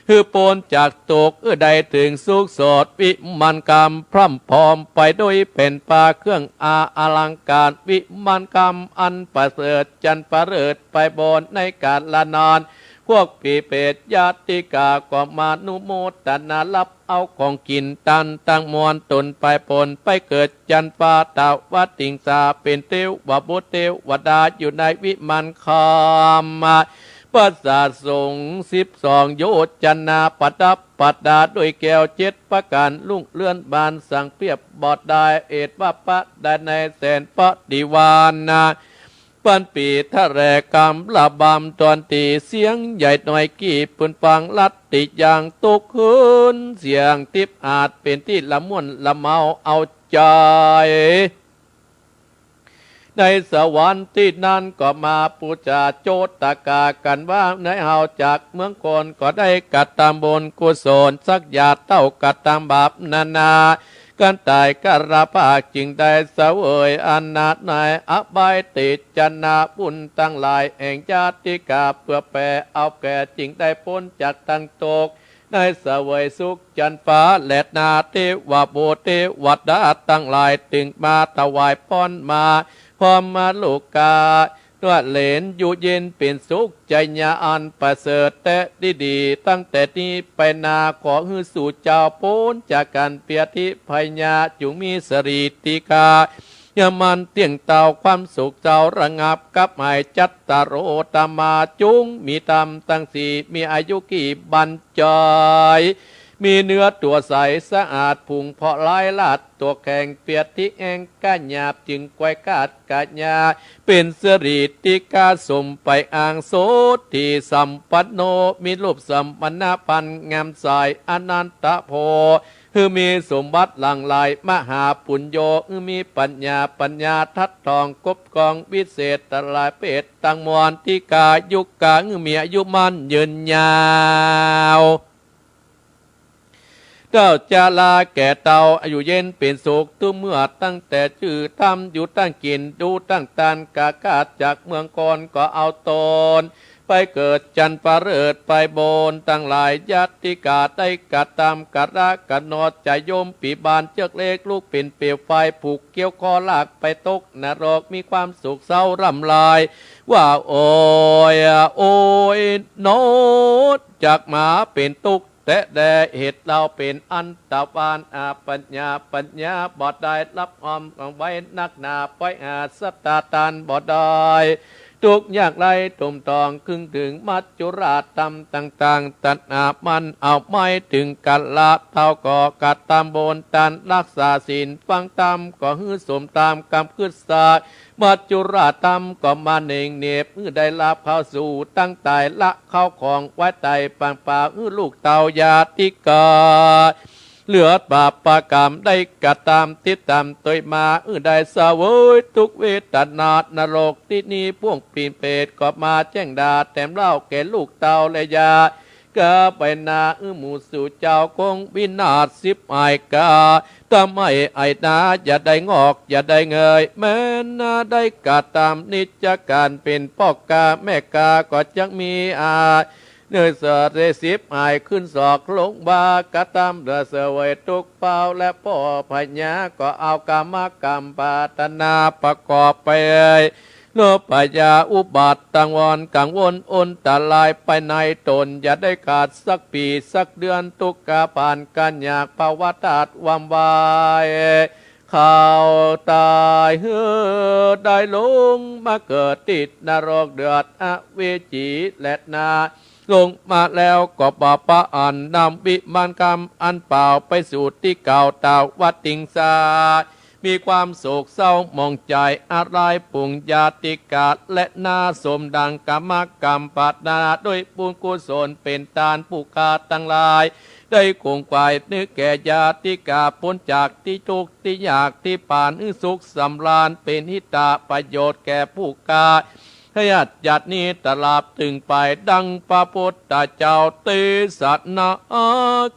หื้อป๊นจากตุ๊กข์ หื้อได้เถิงสุขสด วิมานคำพร่ำพร้อมไปโดยแผ่นผ้าเครื่องอาลังก๋าน วิมานคำอันประเสริฐ จันทร์ฟ้าเลิศไปบนในกาลนาน พวกผีเปรตญาติกาก็มานุโมทนาฮับเอาของกิ๋นต้านตังมวล ตนไปป๊นไปเกิดจันทร์ฟ้าตะวัดติงสา เป๋นเตวบุตรเตวดาอยู่ในวิมานคำ ประสาทสูงสิบสองโยชนา ประดับประดาด้วยแก้วเจ็ดประก๋าน รุ่งเรือนบานสังเปรียบบ่ได้ เหตุว่าประดาในแสนปฏิวานนา ปันปีทะแหลกกำระบำดนตรี เสียงใหญ่น้อยกี่ปืนฟังลัดติยางทุกคืน เสียงทิพย์อาจเป๋นตี้ละม่วนละเมาเอาใจ๋ ในสวรรค์ตี้นั้นก็มาปู๋จาโจทกากั๋นว่า ในเฮาจากเมืองคนก็ได้กระตำบุญกุศลสักอย่างเต้ากระตำบาปนานา กันต๋ายกะละภาคจึงได้เสวยอาหารในอบาย เตชนาบุญตังหลายแห่งญาติกาเปื้อแผ่เอาแก่ จึงได้ป๊นจากตังตุ๊กข์ ได้เสวยสุขจันทร์ฟ้าแลนา เตวะบุตรเตวดาตังหลาย ตึงมาถวายพรมา พร้อมมาโลกา ว่าเหลนอยู่เย็นเป๋นสุข ใจ๋ญาอันประเสริฐแต๊ดีๆ ตั้งแต่นี้ไปนา ขอหื้อสู่เจ้าป๊นจากกั๋นเปียธิภัยยา จุ่งมีสรีติกา ยามันเตี้ยงเต้า ความสุขเศร้าระงับ กับหาย จัตตาโร ธัมมา จุ่งมีธรรมตังสี่ มีอายุกี่บั้นจอย มีเนื้อตั๋วใสสะอาด ผุงเพราะร้ายลาดตั๋วแข็ง เปียธิแอ้งก้าหยาบ จึงไกวกาดกะยา เป๋นสรีติกา สมไปอ้างโสตถีสัมปันโน มีรูปสมณะพันธ์งามใส อนันทะโพ หื้อมีสมบัติหลั่งไหล มหาปุญโญ หื้อมีปัญญา ปัญญาทัดท่อง กบกองวิเศษ ตลายเพศตังมวล ติกายุกา หื้อมีอายุมั่นยืนยาว เต้าจาราแก่เต้า อายุเย็นเป๋นสุข ทุกเมื่อตั้งแต่จื้อธรรม อยู่ตั้งกิ๋น ดูตั้งตาน กากาศจากเมืองก่อน ก็เอาตน ไปเกิดจันทร์ประเสริฐไปบนตังหลาย ญาติกาได้กระทำ กะละกะหนด จะยมปีบานเจื้อกเล็ก ลุกเป๋นเปลวไฟ ผูกเกี้ยวคอลากไปตกนรก มีความสุขเศร้าร่ำไร ว่าโอย โอยหนอ จักหมาเป๋นตุ๊กข์แต๊แล เหตุเฮาเป๋นอันตะวาน อาปัญญา ปัญญาบ่ได้ฮับฮ้อมเอาไว้นักหนา ปล่อยหาสัตตาต้านบ่ได้ ทุกข์ยากไร้ถมตอง ครึ่งถึงมัจจุราชธรรมต่างๆ ตัณหามันเอาไม่ถึงกั๋นละ เต้าก็กระทำบุญตาน รักษาศีลฟังธรรม ก็หื้อสมตามกำกึ๊ดสร้าง มัจจุราชธรรมก็มาเน่งเหน็บ หื้อได้ลาภเข้าสู่ตั้งต๋าย ละเข้าของไว้ใต้ปางป่า หื้อลูกเต้าญาติกา เหลือปาปกรรมได้กระทำติดต๋ามตวยมา หื้อได้เสวยทุกข์เวทนานรก ตี้นี้พวกปีนเปรตก็มาแจ้งด่า แถมเล่าแก่ลูกเต้าและญาติกาไปนา หื้อหมู่สู่เจ้าคงวินาศฉิบหายกา ทำไมไอ้นาอย่าได้งอกอย่าได้เงย แม้นนาได้กระทำนิจการเป๋นพ่อกาแม่กา ก็จักมีอา เนยเสดเสยฉิบหายขึ้นศอกลงบ่า กระทำเหลือเสวยทุกข์เปล่า และพ่อพญาก็เอากามกรรมปรารถนาประกอบไป โลภพยาอุบัติตังวรกังวลอันตรายไปในต๋น อย่าได้ขาดสักปี๋สักเดือน ตุ๊กข์กาผ่านก๋านยากภาวะธาตุวำวาย เขาต๋ายหื้อได้ลงมาเกิดติดนรกเดือดอเวจีแลนา ลงมาแล้วก็บาปะอันนำวิมานคำอันเปล่าไปสู่ตี้เก่าตาวติงสา มีความโศกเศร้าหมองใจ๋ อาลัยปุงญาติกาและนาสมดังกามกรรมปรารถนา ด้วยบุญกุศลเป๋นตานผู้ข้าตังหลาย ได้ขงขวายนึกแก่ญาติกาป๊นจากตี้ตุ๊กข์ตี้ยากตี้ผ่าน หื้อสุขสำราญเป๋นหิตะประโยชน์แก่ผู้ข้า ให้อัจจัดนี้ตราบตึงไป ดังพระพุทธเจ้าเตสนา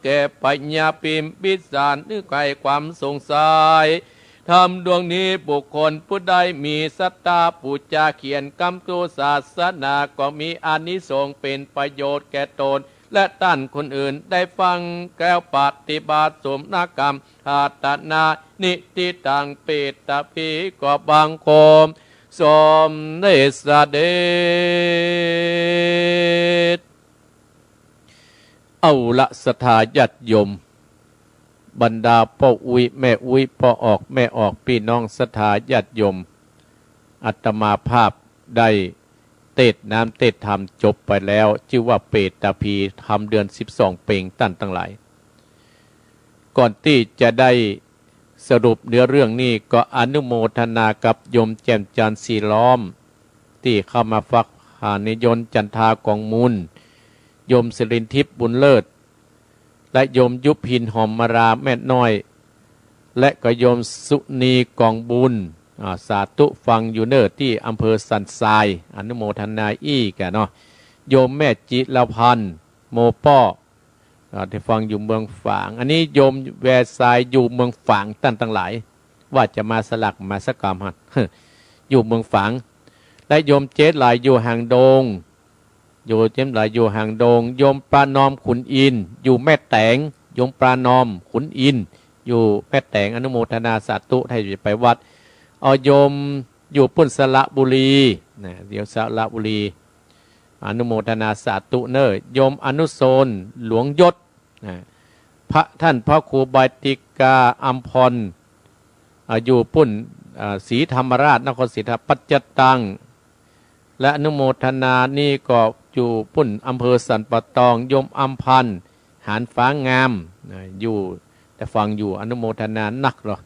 แก่พญาพิมพิสาร หื้อไขความสงสัย ธรรมดวงนี้บุคคลผู้ใดมีศรัทธาปู๋จาเขียนกำทูตศาสนา ก็มีอานิสงส์เป๋นประโยชน์แก่ต๋น และต้านคนอื่น ได้ฟังแล้วปฏิบัติสมณกรรม ทาตนานิทิตัง เปตตาภี ก็บังคมสมเด็จเสด็จ เอาละศรัทธาญาติโยม บรรดาป้ออุ๊ยแม่อุ๊ย ป้อออกแม่ออก ปี้น้องศรัทธาญาติโยม อาตมาภาพได้เตสน์น้ำเตสน์ธรรมจบไปแล้ว จื้อว่าเปตตาภี ธรรมเดือนสิบสองเป๋ง ต้านตังหลาย ก่อนตี้จะได้สรุปเนื้อเรื่องนี้ ก็อนุโมทนากับโยมแจ่มจันทร์ ศรีล้อม ตี้เข้ามาฟัง หานิยนต์ จันทากองมูล โยมสิรินทิพย์ บุญเลิศ และโยมยุพิน หอมมาลา แม่น้อย และก็โยมสุนี กองบุญ อ่า สาธุ ฟังอยู่เน่อตี้อำเภอสันทราย อนุโมทนาอี้กั๋นเนาะ โยมแม่จิรพันธ์ โมป้อ อ่า ตี้ฟังอยู่เมืองฝาง อันนี้โยมแวทรายอยู่เมืองฝาง ต้านตังหลาย ว่าจะมาสลักมาสักกำหั้น อยู่เมืองฝาง และโยมเจ๊หลายอยู่หางดง อยู่เจียมหลาย อยู่หางดง โยมประนอมขุนอินทร์ อยู่แม่แตง โยมประนอมขุนอินทร์ อยู่แม่แตง อนุโมทนาสาธุ ถ้าจะไปวัด เอาโยมอยู่ปุ้นสระบุรี นะ อยู่สระบุรี อนุโมทนาสาธุเน่อ โยมอนุสรณ์ หลวงยศ นะ พระ ท่านพระครูใบติกาอัมพร อ่า อยู่ปุ้น อ่า ศรีธรรมราช นครศรีธรรมราช ปัจจตัง และอนุโมทนานี่ก็อยู่ปุ้นอำเภอสันป่าตอง โยมอัมพันธ์ หานฟ้างาม นะ อยู่ แต่ฟังอยู่ อนุโมทนานักเหรอ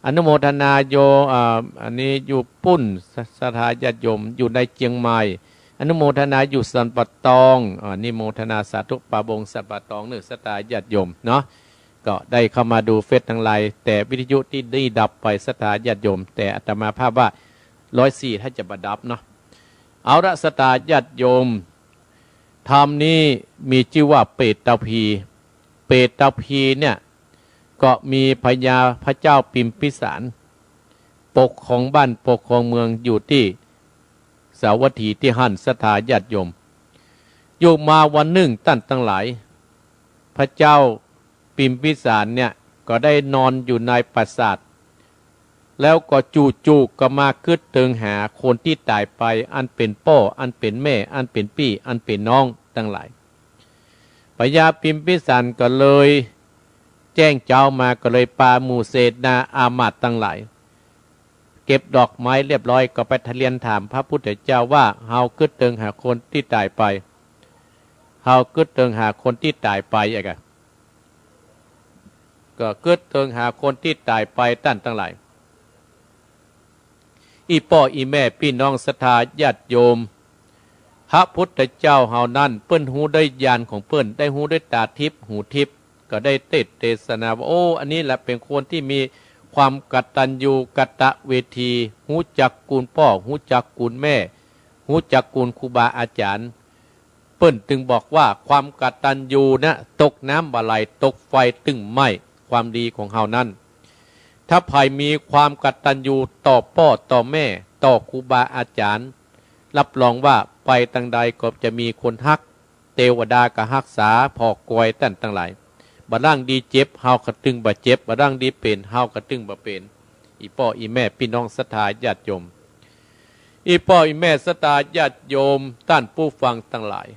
อนุโมทนาโย อ่า อันนี้อยู่ปุ้น ศรัทธาญาติโยม อยู่ในเจียงใหม่ อนุโมทนาอยู่สันป่าตอง อ่า อนุโมทนาสาธุ ป่าบงสันป่าตองเน่อ ศรัทธาญาติโยมเนาะ ก็ได้เข้ามาดูเฟซตังหลาย แต่วิทยุตี้นี่ดับไป ศรัทธาญาติโยม แต่อาตมาภาพว่าร้อยสี่ถ้าจะบ่ดับเนาะ เอาละ ศรัทธาญาติโยม ธรรมนี้มีจื้อว่าเปตพี เปตพีเนี่ย ก็มีพญาพระเจ้าพิมพิสาร ปกครองบ้านปกครองเมืองอยู่ตี้สาวัตถีตี้หั้น ศรัทธาญาติโยม อยู่มาวันนึ่งต้านตังหลาย พระเจ้าพิมพิสารเนี่ย ก็ได้นอนอยู่ในปราสาท แล้วก็จู่ๆ ก็มากึ๊ดเติงหาคนตี้ต๋ายไป อันเป๋นป้อ อันเป๋นแม่ อันเป๋นปี้ อันเป๋นน้องตังหลาย พญาพิมพิสารก็เลยแจ้งเจ้ามา ก็เลยปาหมู่เสนาอามาตย์ตังหลาย เก็บดอกไม้เรียบร้อย ก็ไปเตียนถามพระพุทธเจ้าว่า เฮากึ๊ดเติงหาคนตี้ต๋ายไป เฮากึ๊ดเติงหาคนตี้ต๋ายไปอะกะ ก็กึ๊ดเติงหาคนตี้ต๋ายไปต้านตังหลาย อี่ป้ออี่แม่ปี้น้องศรัทธาญาติโยม พระพุทธเจ้าเฮานั้นเปิ้นฮู้ด้วยญาณของเปิ้น ได้ฮู้ด้วยต๋าทิพย์หูทิพย์ ก็ได้เตสน์เตสนาว่า โอ้ อันนี้แหละเป๋นคนตี้มีความกตัญญูกตเวที ฮู้จักกูณป้อ ฮู้จักกูณแม่ ฮู้จักกูณครูบาอาจ๋ารย์ เปิ้นตึงบอกว่าความกตัญญูนะ ตกน้ำบ่ไหล ตกไฟตึงไหม้ ความดีของเฮานั้น ถ้าใผมีความกตัญญูต่อป้อต่อแม่ ต่อครูบาอาจ๋ารย์ รับรองว่าไปตางใดก็จะมีคนฮัก เตวดาก็ฮักษาผ่อกอยต้านตังหลาย บ่ร่างดีเจ็บ เฮาก็ตึงบ่เจ็บ บ่ร่างดีเป๋น เฮาก็ตึงบ่เป๋น อี่ป้ออี่แม่ปี้น้องศรัทธาญาติโยม อี่ป้ออี่แม่ศรัทธาญาติโยม ต้านผู้ฟังตังหลาย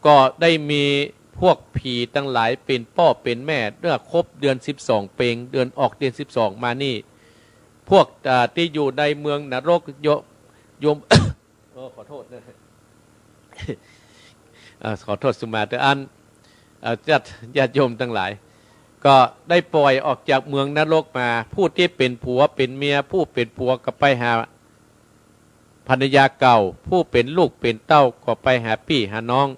ก็ได้มีพวกผีตังหลายเป๋นป้อเป๋นแม่ เมื่อครบเดือนสิบสองเปง เดือนออกเดือนสิบสองมานี่ พวก อ่า ตี้อยู่ในเมืองนรก โย โยม โอ้ ขอโทษนะ เอ่อ ขอโทษสุมาเตอร์อัน เอ่อ ญาติ ญาติโยมตังหลาย ก็ได้ปล่อยออกจากเมืองนรกมา ผู้ตี้เป๋นผัวเป๋นเมีย ผู้เป๋นผัวก็ไปหาภรรยาเก่า ผู้เป๋นลูกเป๋นเต้าก็ไปหาปี้หาน้อง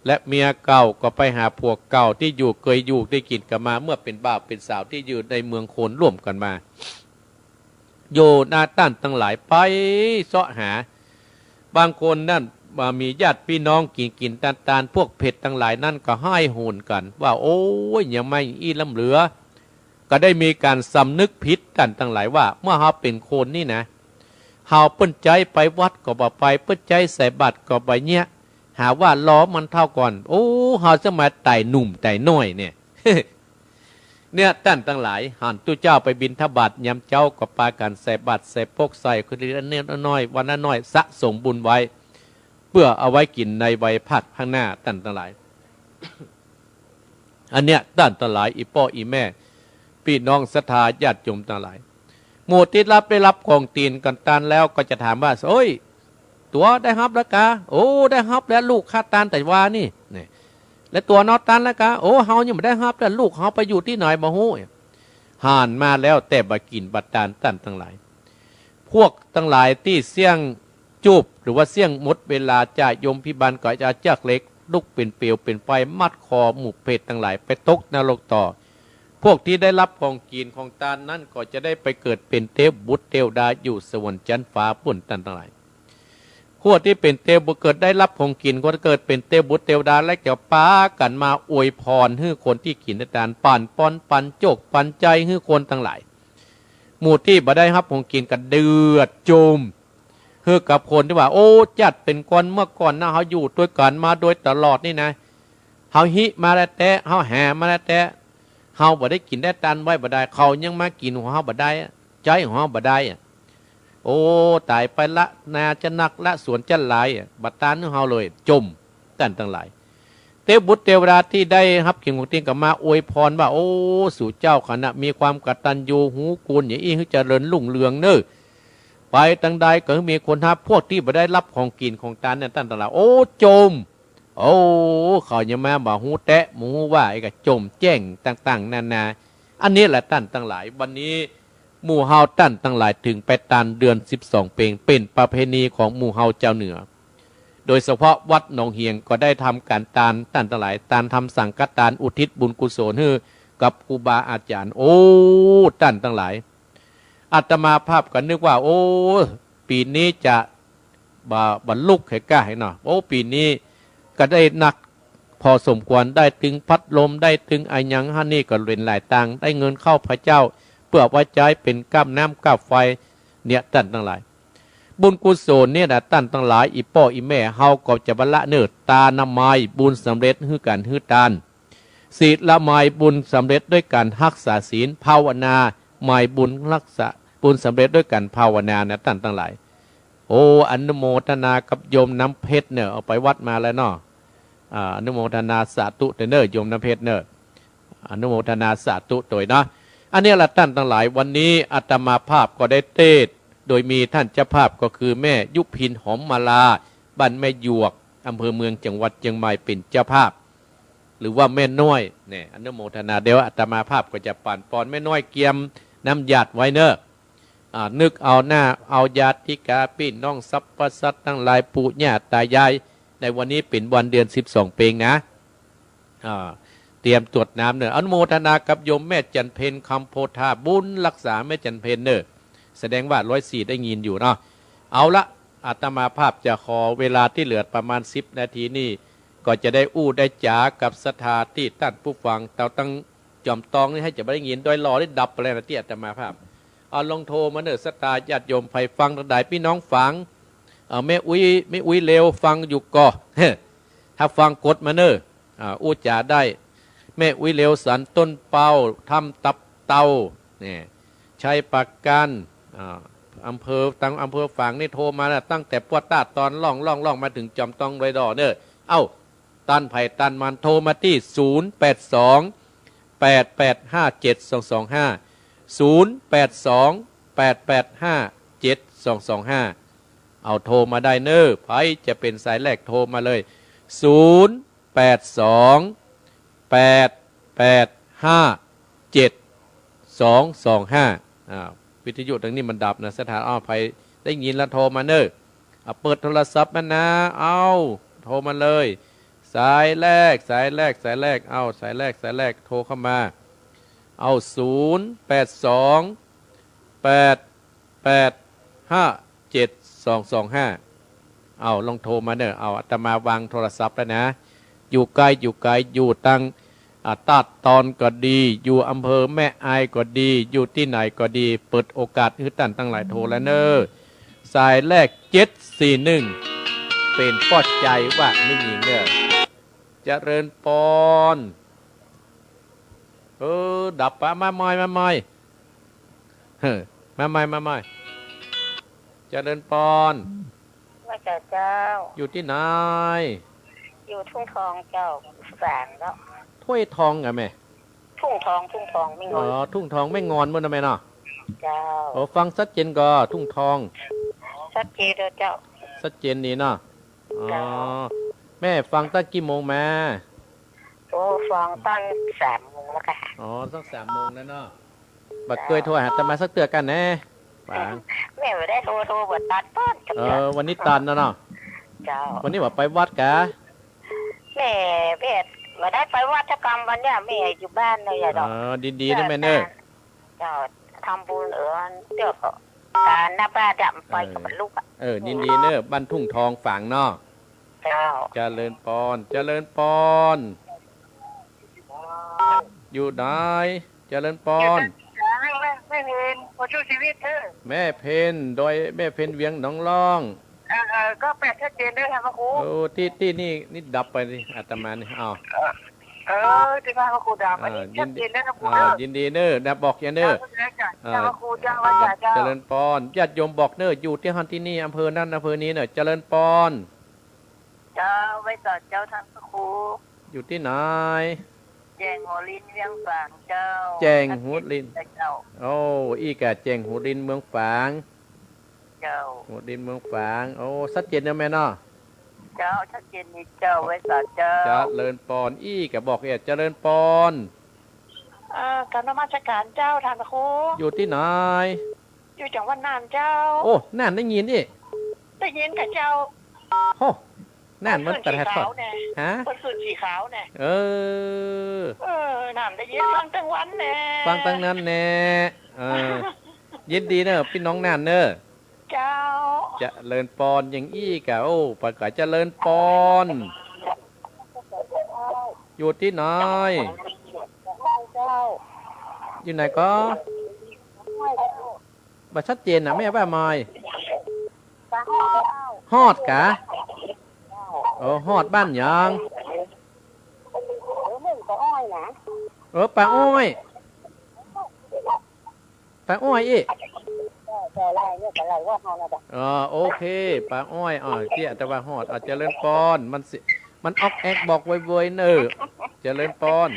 และเมียเก่าก็ไปหาผัวเก่าตี้อยู่ เกยอยู่ได้กิ๋นกั๋นมา เมื่อเป๋นบ่าวเป๋นสาวตี้อยู่ในเมืองคนร่วมกั๋นมา อยู่นาต้านตังหลายไปเซาะหา บางคนนั้น อ่า มีญาติปี้น้องกิ๋นกิ๋นตานๆ พวกเปรตตังหลายนั้นก็ฮ้ายโหยกั๋นว่า โอ้ย ยังไม่อี้ล้ำเหลือ ก็ได้มีก๋านสำนึกผิดต้านตังหลายว่า เมื่อเฮาเป๋นคนนี่นะ เฮาเปิ้นใจ๊ไปวัดก็บ่ไป เปิ้นใจ๊ใส่บาตรก็บ่เยียะ หาว่าลอมันเต้าก่อน โอ้ เฮาจะมาต๋ายหนุ่มต๋ายน้อยเนี่ย เนี่ย ต้านตังหลาย หันตุ๊เจ้าไปบิณฑบาตยามเจ๊า ก็ปากั๋นใส่บาตรใส่ปกใส่คนละนิดน้อย วันละน้อย สะสมบุญไว้ เปื้อเอาไว้กิ๋นในวัยภาคข้างหน้า ต้านตังหลาย อันเนี้ย ต้านตังหลาย อี่ป้ออี่แม่ ปี้น้องศรัทธาญาติโยมตังหลาย หมู่ตี้ฮับ ได้ฮับของกิ๋นของตานแล้วก็จะถามว่า โอ้ย ตั๋วได้ฮับแล้วกา โอ้ ได้ฮับแล้ว ลูกข้าตานแต่วานี่ นี่ แล้วตั๋วนอตานแล้วกา โอ้ เฮายังบ่ได้ฮับแล้ว ลูกเฮาไปอยู่ตี้ไหนบ่ฮู้ หันมาแล้วแต่บ่กิ๋นบ่ตาน ต้านตังหลาย พวกตังหลายตี้เสี้ยงจูบ หรือว่าเสี้ยงหมดเวลาจ่ายยมพิบาล ก็จะจักเหล็กลุกเป๋นเปลวเป๋นไฟ มัดคอหมู่เปรตตังหลายไปตกนรกต่อ พวกตี้ได้ฮับของกิ๋นของตานนั้นก็จะได้ไปเกิดเป๋นเตวบุตรเตวดาอยู่สวรรค์จั๊นฟ้าปุ้น ต้านตังหลาย พวกตี้เป๋นเตวบุตรเกิดได้ฮับของกิ๋น ก็เกิดเป๋นเตวบุตรเตวดา และก็ปากั๋นมาอวยพรหื้อคนตี้กิ๋นตาน ปั๋นปอนปั๋นโจกปั๋นใจ๋หื้อคนตังหลาย หมู่ตี้บ่ได้ฮับของกิ๋นก็เดือดจุ่ม คือกับคนตี้ว่า โอ้ จั๊ดเป๋นก้อนเมื่อก่อนนะ เฮาอยู่ตวยกั๋นมาโดยตลอดนี่นะ เฮาฮิมาแต๊ๆ เฮาหามาแต๊ๆ เฮาบ่ได้กิ๋นได้ตานไว้บ่ได้ เขายังมากิ๋นของเฮาบ่ได้ ใจ๊ของเฮาบ่ได้ โอ้ ต๋ายไปละ นาจะนักละ สวนจะหลาย บ่ตานหื้อเฮาเลย จ่ม ต้านตังหลาย เตวบุตรเตวดาตี้ได้ฮับเกียรติของเตียงก็มาอวยพรว่า โอ้ สูเจ้าขะนะ มีความกตัญญูฮู้กูณอย่างอี้ หื้อเจริญรุ่งเรืองเน่อ ไปตางใดก็หื้อมีคนฮับ พวกตี้บ่ได้ฮับของกิ๋นของตานเนี่ย ต้านตังหลาย โอ้ จ่ม โอ้ เขายังมาบ่ฮู้แต๊ บ่ฮู้ว่า ไอ้ก็จ่มแจ้งต่างๆ นานา อันนี้แหละต้านตังหลาย วันนี้หมู่เฮาต้านตังหลาย ถือไปตานเดือนสิบสองเปง เป๋นประเพณีของหมู่เฮาจาวเหนือ โดยเฉพาะวัดหนองเหียงก็ได้ทำก๋านตาน ต้านตังหลาย ตานทำสังฆตาน อุทิศบุญกุศลหื้อกับครูบาอาจ๋ารย์ โอ้ ต้านตังหลาย อาตมาภาพก็นึกว่า โอ้ ปี๋นี้จะบ่ บ่ลุกหื้อก้าหื้อเนาะ โอ้ ปี๋นี้ก็ได้นักพอสมควร ได้ตึงพัดลม ได้ตึงอะหยังหั้นนี่ก็เป๋นหลายตาง ได้เงินเข้าพระเจ้า เปื้อไว้ใจ๊เป๋นก้าน้ำก้าไฟ เนี่ย ต้านตังหลาย บุญกุศลเนี่ยนะ ต้านตังหลาย อี่ป้ออี่แม่เฮาก็จะบ่ละเน่อ ตานามัย บุญสำเร็จหื้อก๋านหื้อตาน ศีลามัย บุญสำเร็จด้วยก๋านฮักษาศีล ภาวนามัย บุญฮักษา บุญสำเร็จด้วยก๋านภาวนานะ ต้านตังหลาย โอ้ อนุโมทนากับโยมน้ำเพชรเน่อ เอาไปวัดมาแล้วเนาะ อ่า อนุโมทนาสาธุเน่อ โยมน้ำเพชรเน่อ อนุโมทนาสาธุโตยเนาะ อันนี้แหละต้านตังหลาย วันนี้อาตมาภาพก็ได้เตสน์ โดยมีต้านเจ้าภาพก็คือแม่ยุพินหอมมาลา บ้านแม่หยวก อำเภอเมือง จังหวัดเจียงใหม่ เป๋นเจ้าภาพ หรือว่าแม่น้อยเนี่ย อนุโมทนา เดี๋ยวอาตมาภาพก็จะปั๋นปอนแม่น้อยเกียมน้ำหยาดไว้เน่อ อ่า นึกเอาหน้าเอาญาติกาปี้น้องสรรพสัตว์ตังหลาย ปู่ย่าต๋ายาย ในวันนี้เป๋นวันเดือนสิบสองเปงนะ อ่า เตรียมตวดน้ำเน่อ อนุโมทนากับโยมแม่จันเพ็ญ คำโพธา บุญฮักษาแม่จันเพ็ญเน่อ แสดงว่าร้อยสี่ได้ยินอยู่เนาะ เอาละ อาตมาภาพจะขอเวลาตี้เหลือประมาณสิบนาทีนี่ ก็จะได้อู้ได้จ๋ากับศรัทธาตี้ต้านผู้ฟัง เต๋าตังจอมตองนี่หื้อจะบ่ได้ยิน ดอยหล่อนี่ดับไปแล้วนะตี้อาตมาภาพ เอาลองโทรมาเน่อ ศรัทธาญาติโยมใผฟังตังใด ปี้น้องฝาง เอ่อ แม่อุ๊ย แม่อุ๊ยเลวฟังอยู่ก่อ ถ้าฟังกดมาเน่อ อ่า อู้จ๋าได้ แม่อุ๊ยเลวสันต้นเปา ถ้ำตับเต่า เนี่ย ชัยปราการ อ่า อำเภอ ตังอำเภอฝางนี่โทรมาแล้ว ตั้งแต่ปัวต้าตอนล่องล่องล่องมาเถิงจอมตองดอยหล่อเน่อ เอ้า ต้านใผต้านมันโทรมาตี้ ศูนย์แปดสอง แปดแปดห้า เจ็ดสองสองห้า ศูนย์แปดสอง แปดแปดห้า เจ็ดสองสองห้า เอาโทรมาได้เน่อ ใผจะเป๋นสายแรกโทรมาเลย ศูนย์แปดสอง แปดแปดห้า เจ็ดสองสองห้า อ่า วิทยุตังนี้มันดับนะ ศรัทธา อ้าว ใผได้ยินแล้วโทรมาเน่อ เอาเปิดโทรศัพท์มานะ เอา โทรมาเลย สายแรก สายแรก สายแรก เอา สายแรก สายแรก โทรเข้ามา เอา ศูนย์แปดสอง แปดแปดห้า เจ็ดสองสองห้า เอา ลองโทรมาเน่อ เอา อาตมาวางโทรศัพท์แล้วนะ อยู่ไกล อยู่ไกล อยู่ตัง อ่า ตาดตอนก็ดี อยู่อำเภอแม่อายก็ดี อยู่ตี้ไหนก็ดี เปิดโอกาสหื้อต้านตังหลายโทรแล้วเน่อ สายแรก เจ็ดสี่หนึ่ง เป๋นป้อใจ๋ว่าแม่ญิงเน่อ เจริญปอน เออ ดับปะ มาใหม่ มาใหม่ เฮ้อ มาใหม่ มาใหม่ เจริญปอน ว่าจะเจ้า อยู่ตี้ไหน อยู่ทุ่งทองเจ้า ฝางเนาะ ถ้วยทองกะแม่ ทุ่งทอง ทุ่งทองแม่งอน อ๋อ ทุ่งทองแม่งอนโน่นนะแม่เนาะ เจ้า โอ้ ฟังชัดเจนก่อ ทุ่งทอง ชัดเจนเลยเจ้า ชัดเจนดีเนาะ อ๋อ เจ้า แม่ฟังตั้งกี่โมงมา โอ้ ฟังตั้งสามโมงแล้วค่ะ อ๋อ ตั้งสามโมงแล้วเนาะ บ่เกยโทรหาอาตมาสักเตื้อกั๋นแน่ ฟัง แม่บ่ได้โทร โทรบ่ตันปอน เออ วันนี้ตันแล้วเนาะ เจ้า วันนี้บ่ไปวัดกะ แม่ แม่บ่ได้ไปวัดสักกำวันเนี่ย แม่อยู่บ้านเลยอะเนาะ เออ ดีๆ นะแม่เน่อ เจ้า ทำบุญ เออ เดี๋ยวก็ ตาหน้าบ้านจะไปกับลูกอะ เออ ดีๆ เน่อ บ้านทุ่งทองฝางเนาะ เจ้า เจริญปอน เจริญปอน อยู่ไหน เจริญปอน ไม่เห็น สู้ชีวิตเถอะ แม่เพ็ญ โดยแม่เพ็ญเวียงหนองล่อง เออ เออ ก็แปดชัดเจนเน้อท่านพระครู โอ้ ตี้ ตี้นี่ นี่ดับไปสิ อาตมานี่ อ้าว เออ เออ ตี้พระครูดับ อันนี้ อ่า ชัดเจนเน้อครับครู อ่า เน้อ ยินดีเน้อ นะ บอกอย่างเน้อ เจ้า เจ้า เออ พระครู เจ้า อ่า เจ้า เจริญปอน ญาติโยมบอกเน้อ อยู่ตี้หั้นตี้นี่ อำเภอนั้นอำเภอนี้เน้อ เจริญปอน เจ้า ไหว้สาเจ้าท่านพระครู อยู่ตี้ไหน แจ้งหัวลินเวียงฝางเจ้า แจ้งหัวลิน เจ้า โอ้ อี้ก่ะ แจ้งหัวลินเมืองฝาง เจ้า หัวลินเมืองฝาง โอ้ ชัดเจนเน้อแม่เนาะ เจ้า ชัดเจนดีเจ้า ไหว้สาเจ้า เจริญปอน อี้ก่ะ บอกเอียด เจริญปอน เอ่อ กราบนมัสการเจ้าท่านพระครู อยู่ตี้ไหน อยู่จังหวัดน่านเจ้า โอ้ น่านได้ยินอี้ ได้ยินก่ะเจ้า โอ้ น่านมันตะแหด เปิ้นขึ้นสีขาวแน่ ฮะ เปิ้นขึ้นสีขาวแน่ เออ เออ น่านได้ยิน ฟังตึงวันแน่ ฟังตึงนั้นแน่ เออ ยินดีเน้อ ปี้น้องน่านเน้อ เจ้า เจริญปอน อย่างอี้ก่ะ โอ้ ปากกาเจริญปอน อยู่ตี้ไหน เจ้า อยู่ไหนก่อ บ่ชัดเจนน่ะ แม่ว่าไง ฮอดกะ โอ้ ฮอดบ้านหยัง เออ เมืองป่าอ้อยนะ เออ ป่าอ้อย ป่าอ้อยอี้ เจ้า เจ้า ไล่เนี่ย ก็ไล่ว่าเฮานะจ๊ะ อ๋อ โอเค ป่าอ้อย อ๋อ เตี้ย แต่ว่าฮอด อ่ะ เจริญปอน มันสิ มันออกแอกบอกเวยๆเน้อ เจริญปอน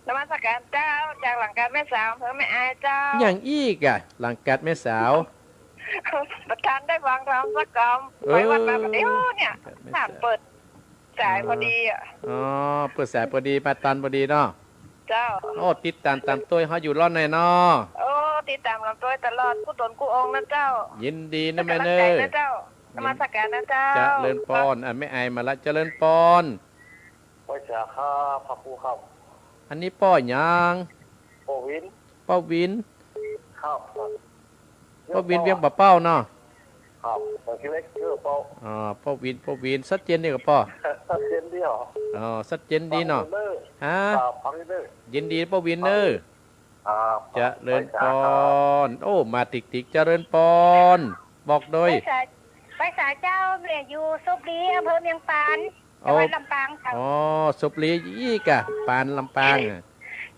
นมัสการเจ้า จากหลังกาดแม่สาว อำเภอแม่อายเจ้า อย่างอี้ก่ะ หลังกาดแม่สาว บ่ทันได้ฟังธรรมสักกำ เออ ไปวัดมาบ่าเดี่ยวเนี่ย หลังกาดแม่สาว ถามเปิดสายพอดีอะ อ๋อ เปิดสายพอดี มาตันพอดีเนาะ เจ้า โอ้ ติดตามตามตวยเฮาอยู่ลอดแน่เนาะ โอ้ ติดตามตามตวยตลอด กู้ตนกู้องค์นะเจ้า ยินดีนะแม่เน้อ เป็นกำลังใจนะเจ้า นมัสการนะเจ้า เจริญปอน อ่ะ แม่อายมาละ เจริญปอน ไหว้สาครับ พระครูครับ อันนี้ป้อหยัง ป้อวิน ป้อวิน ครับ ป้อวินเวียงป่าเป้าเนาะ ครับ ผมชื่อเล็ก ชื่อเป้า อ๋อ ป้อวิน ป้อวิน ชัดเจนดีก่ะป้อ ชัดเจนดีเหรอ อ๋อ ชัดเจนดีเนาะ ฟังเน้อ ฮะ ครับ ฟังเน้อ ยินดีป้อวินเน้อ ครับ เจริญปอน โอ้ มาติกๆ เจริญปอน บอกโดย ไปสาย ไปสายเจ้า แม่อยู่สุบรี อำเภอเมียงปาน โอ้ จังหวัดลำปางเจ้า อ๋อ สุบรีอี้ก่ะ ปานลำปางอะ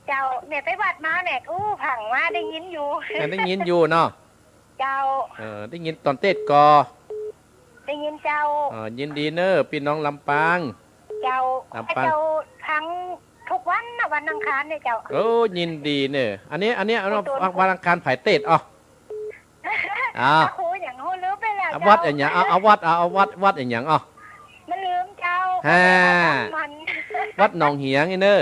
เจ้า แม่ไปวัดมา แม่อู้ผังว่าได้ยินอยู่ อ่ะ ได้ยินอยู่เนาะ เจ้า เออ ได้ยินตอนเตศน์ก่อ ได้ยินเจ้า เออ ยินดีเน้อ ปี้น้องลำปาง เจ้า ลำปาง เจ้าฟังทุกวันนะ วันอังคารเนี่ยเจ้า โอ้ ยินดีเน้อ อันนี้ อันนี้ เอา วันอังคารผายเตศน์ อ๋อ อ่า พระครูหยังฮู้ลืมไปแล้ว อ่ะ เจ้า วัดอะหยัง เอา เอาวัด เอา เอาวัด วัดอะหยัง เอา มันลืมเจ้า ฮ่า มัน วัดหนองเหียงอี้เน้อ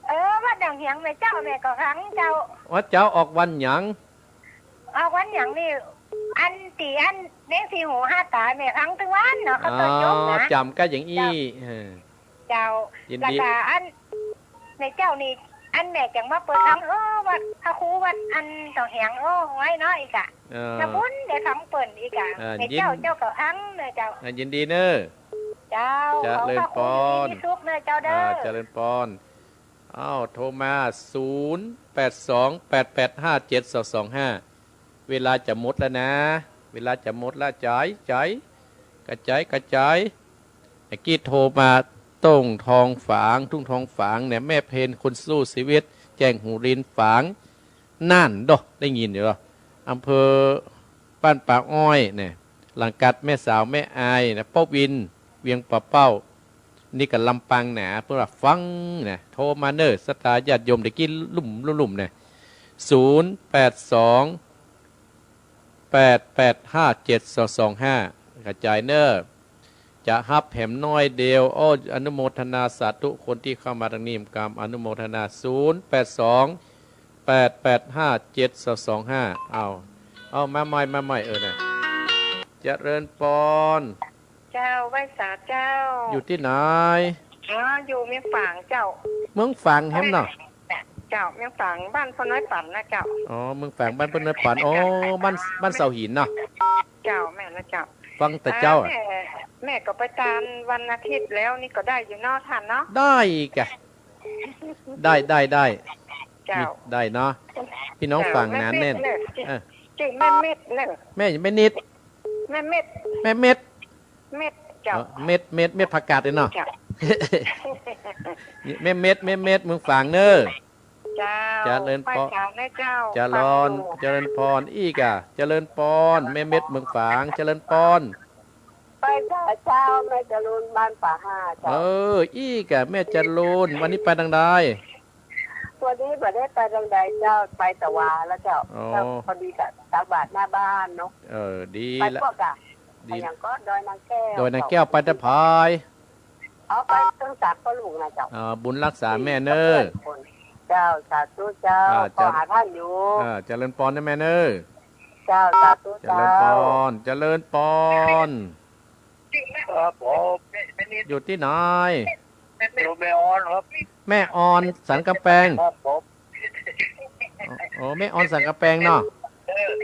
เออ วัดหนองเหียง แม่เจ้า แม่ก็ฟังเจ้า วัดเจ้าออกวันหยัง ออกวันหยังนี่ อันตี้อันเลี้ยงสี่หูห้าตา แม่ฟังตึงวันเนาะ เขาเปิดจบนะ อ๋อ จ๋ำก้าอย่างอี้ เจ้า เออ เจ้า ยินดี แล้วก็อัน แม่เจ้านี่ อันแม่จังมาเปิดฟัง เออ วัดพระครูวัดอันหนองเหียง เออ ไว้เนาะ อีกอะ เออ แล้วบุญได้ฟังเปิ้นอีกอะ เออ แม่เจ้า ยิน เจ้าก็ฟังเน้อเจ้า อ่ะ ยินดีเน้อ เจ้า เจริญปอน ขอพระครูอยู่ดีมีสุขเน้อเจ้าเด้อ อ่า เจริญปอน อ้าว โทรมา ศูนย์ แปด สอง แปด แปด ห้า เจ็ด สอง สอง ห้า เวลาจะหมดแล้วนะ เวลาจะหมดแล้ว จ๋าย จ๋าย กระจาย กระจาย เมื่อกี้โทรมา ทุ่งทองฝาง ทุ่งทองฝางเนี่ย แม่เพ็ญคนสู้ชีวิต แจ้งหัวลินฝาง น่านเนาะ ได้ยินอยู่เนาะ อำเภอบ้านป่าอ้อยเนี่ย หลังกาดแม่สาวแม่อายนะ ป้อวิน เวียงป่าเป้า นี่ก็ลำปางหนา เปิ้นว่าฟังนะ โทรมาเน้อ ศรัทธาญาติโยม ได้กี้ลุ่มๆ ลุ่มๆ นะ ศูนย์ แปด สอง แปด แปด ห้า เจ็ด สอง สอง ห้า กระจายเน้อ จะฮับแหมน้อยเดียว อ้อ อนุโมทนาสาธุ คนตี้เข้ามาตางนี้กำ อนุโมทนา ศูนย์ แปด สอง แปด แปด ห้า เจ็ด สอง สอง ห้า เอา เอา มาใหม่ มาใหม่ เออ นะ เจริญปอน เจ้า ไหว้สาเจ้า อยู่ตี้ไหน อ๋อ อยู่เมืองฝางเจ้า เมืองฝางแหมเนาะ เจ้า เมืองฝาง บ้านพ่อน้อยปั๋นนะเจ้า อ๋อ เมืองฝาง บ้านพ่อน้อยปั๋น อ๋อ บ้าน บ้านเสาหินเนาะ เจ้า แม่นนะเจ้า ฟังแต่เจ้า เออ อะ แม่ แม่ก็ไปตานวันอาทิตย์แล้วนี่ก็ได้อยู่เนาะท่านเนาะ ได้ก่ะ ได้ ได้ ได้ เจ้า นี่ได้เนาะ พี่น้องฝางหนาแน่น เจ้า แม่ แม่ เออ จื้อแม่เม็ดเน่อ แม่ แม่นิด แม่เม็ด แม่เม็ด เม็ดเจ้า เออ เม็ด เม็ด เม็ดผักกาดเนี่ยเนาะ เจ้า แม่เม็ด แม่เม็ด เมืองฝางเน่อ เจ้า เจริญปอน ไปสานะเจ้า เจริญ ปาโต เจริญปอน อี้ก่ะ เจริญปอน แม่เม็ด เมืองฝาง เจริญปอน ไปสาเจ้า แม่จรูน บ้านป่าห้าเจ้า เออ อี้ก่ะ แม่จรูน วันนี้ไปตางใด วันนี้บ่ได้ไปตางใดเจ้า ไปตะวาแล้วเจ้า อ๋อ ก็พอดีกับตักบาตรหน้าบ้านเนาะ เออ ดี ไป ละ พวกอะ ดี อะหยังก็ดอยนางแก้ว ดอยนางแก้ว ไปตะพาย เอาไปตึงสามพ่อลูกนะเจ้า อ่า บุญรักษาแม่เน่อ เจ้า สาธุเจ้า อ่า ก็ เจ้า หาท่านอยู่ อ่า เจริญปอนนะแม่เน่อ เจ้า สาธุ เจริญปอน เจ้า เจริญปอน ครับผม อยู่ตี้ไหน อยู่แม่ออนครับ แม่ออนสันกำแปง ครับผม โอ้ แม่ออนสันกำแปงเนาะ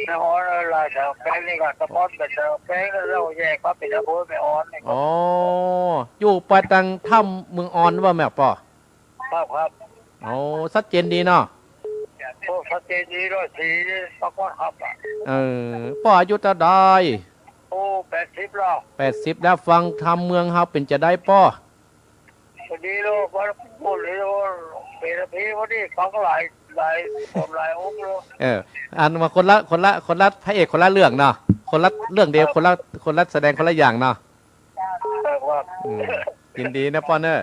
แม่ออนลาดสันกำแปงนี่ก็ตำบลสันกำแปง แล้วแยกมาเป๋นอำเภอแม่ออนนี่ครับ อ๋อ อยู่ไปตางถ้ำเมืองออนว่าแม่ปอ ครับ ครับ โอ้ ชัดเจนดีเนาะ โอ้ ชัดเจนดี ร้อยสี่ ปรากฏครับ เออ ปออายุเต้าใด โอ้ แปดสิบแล้ว แปดสิบแล้ว ฟังธรรมเมืองเฮาเป๋นจาใดปอ พอดีแล้ว พอพูดเลยว่าเป๋นพีพอดี ฟังหลาย หลาย คนหลายองค์แล้ว เออ อันว่าคนละ คนละ คนละพระเอกคนละเรื่องเนาะ คนละเรื่องเดียว คนละ คนละแสดงคนละอย่างเนาะ ครับ อืม ยินดีนะปอนเน่อ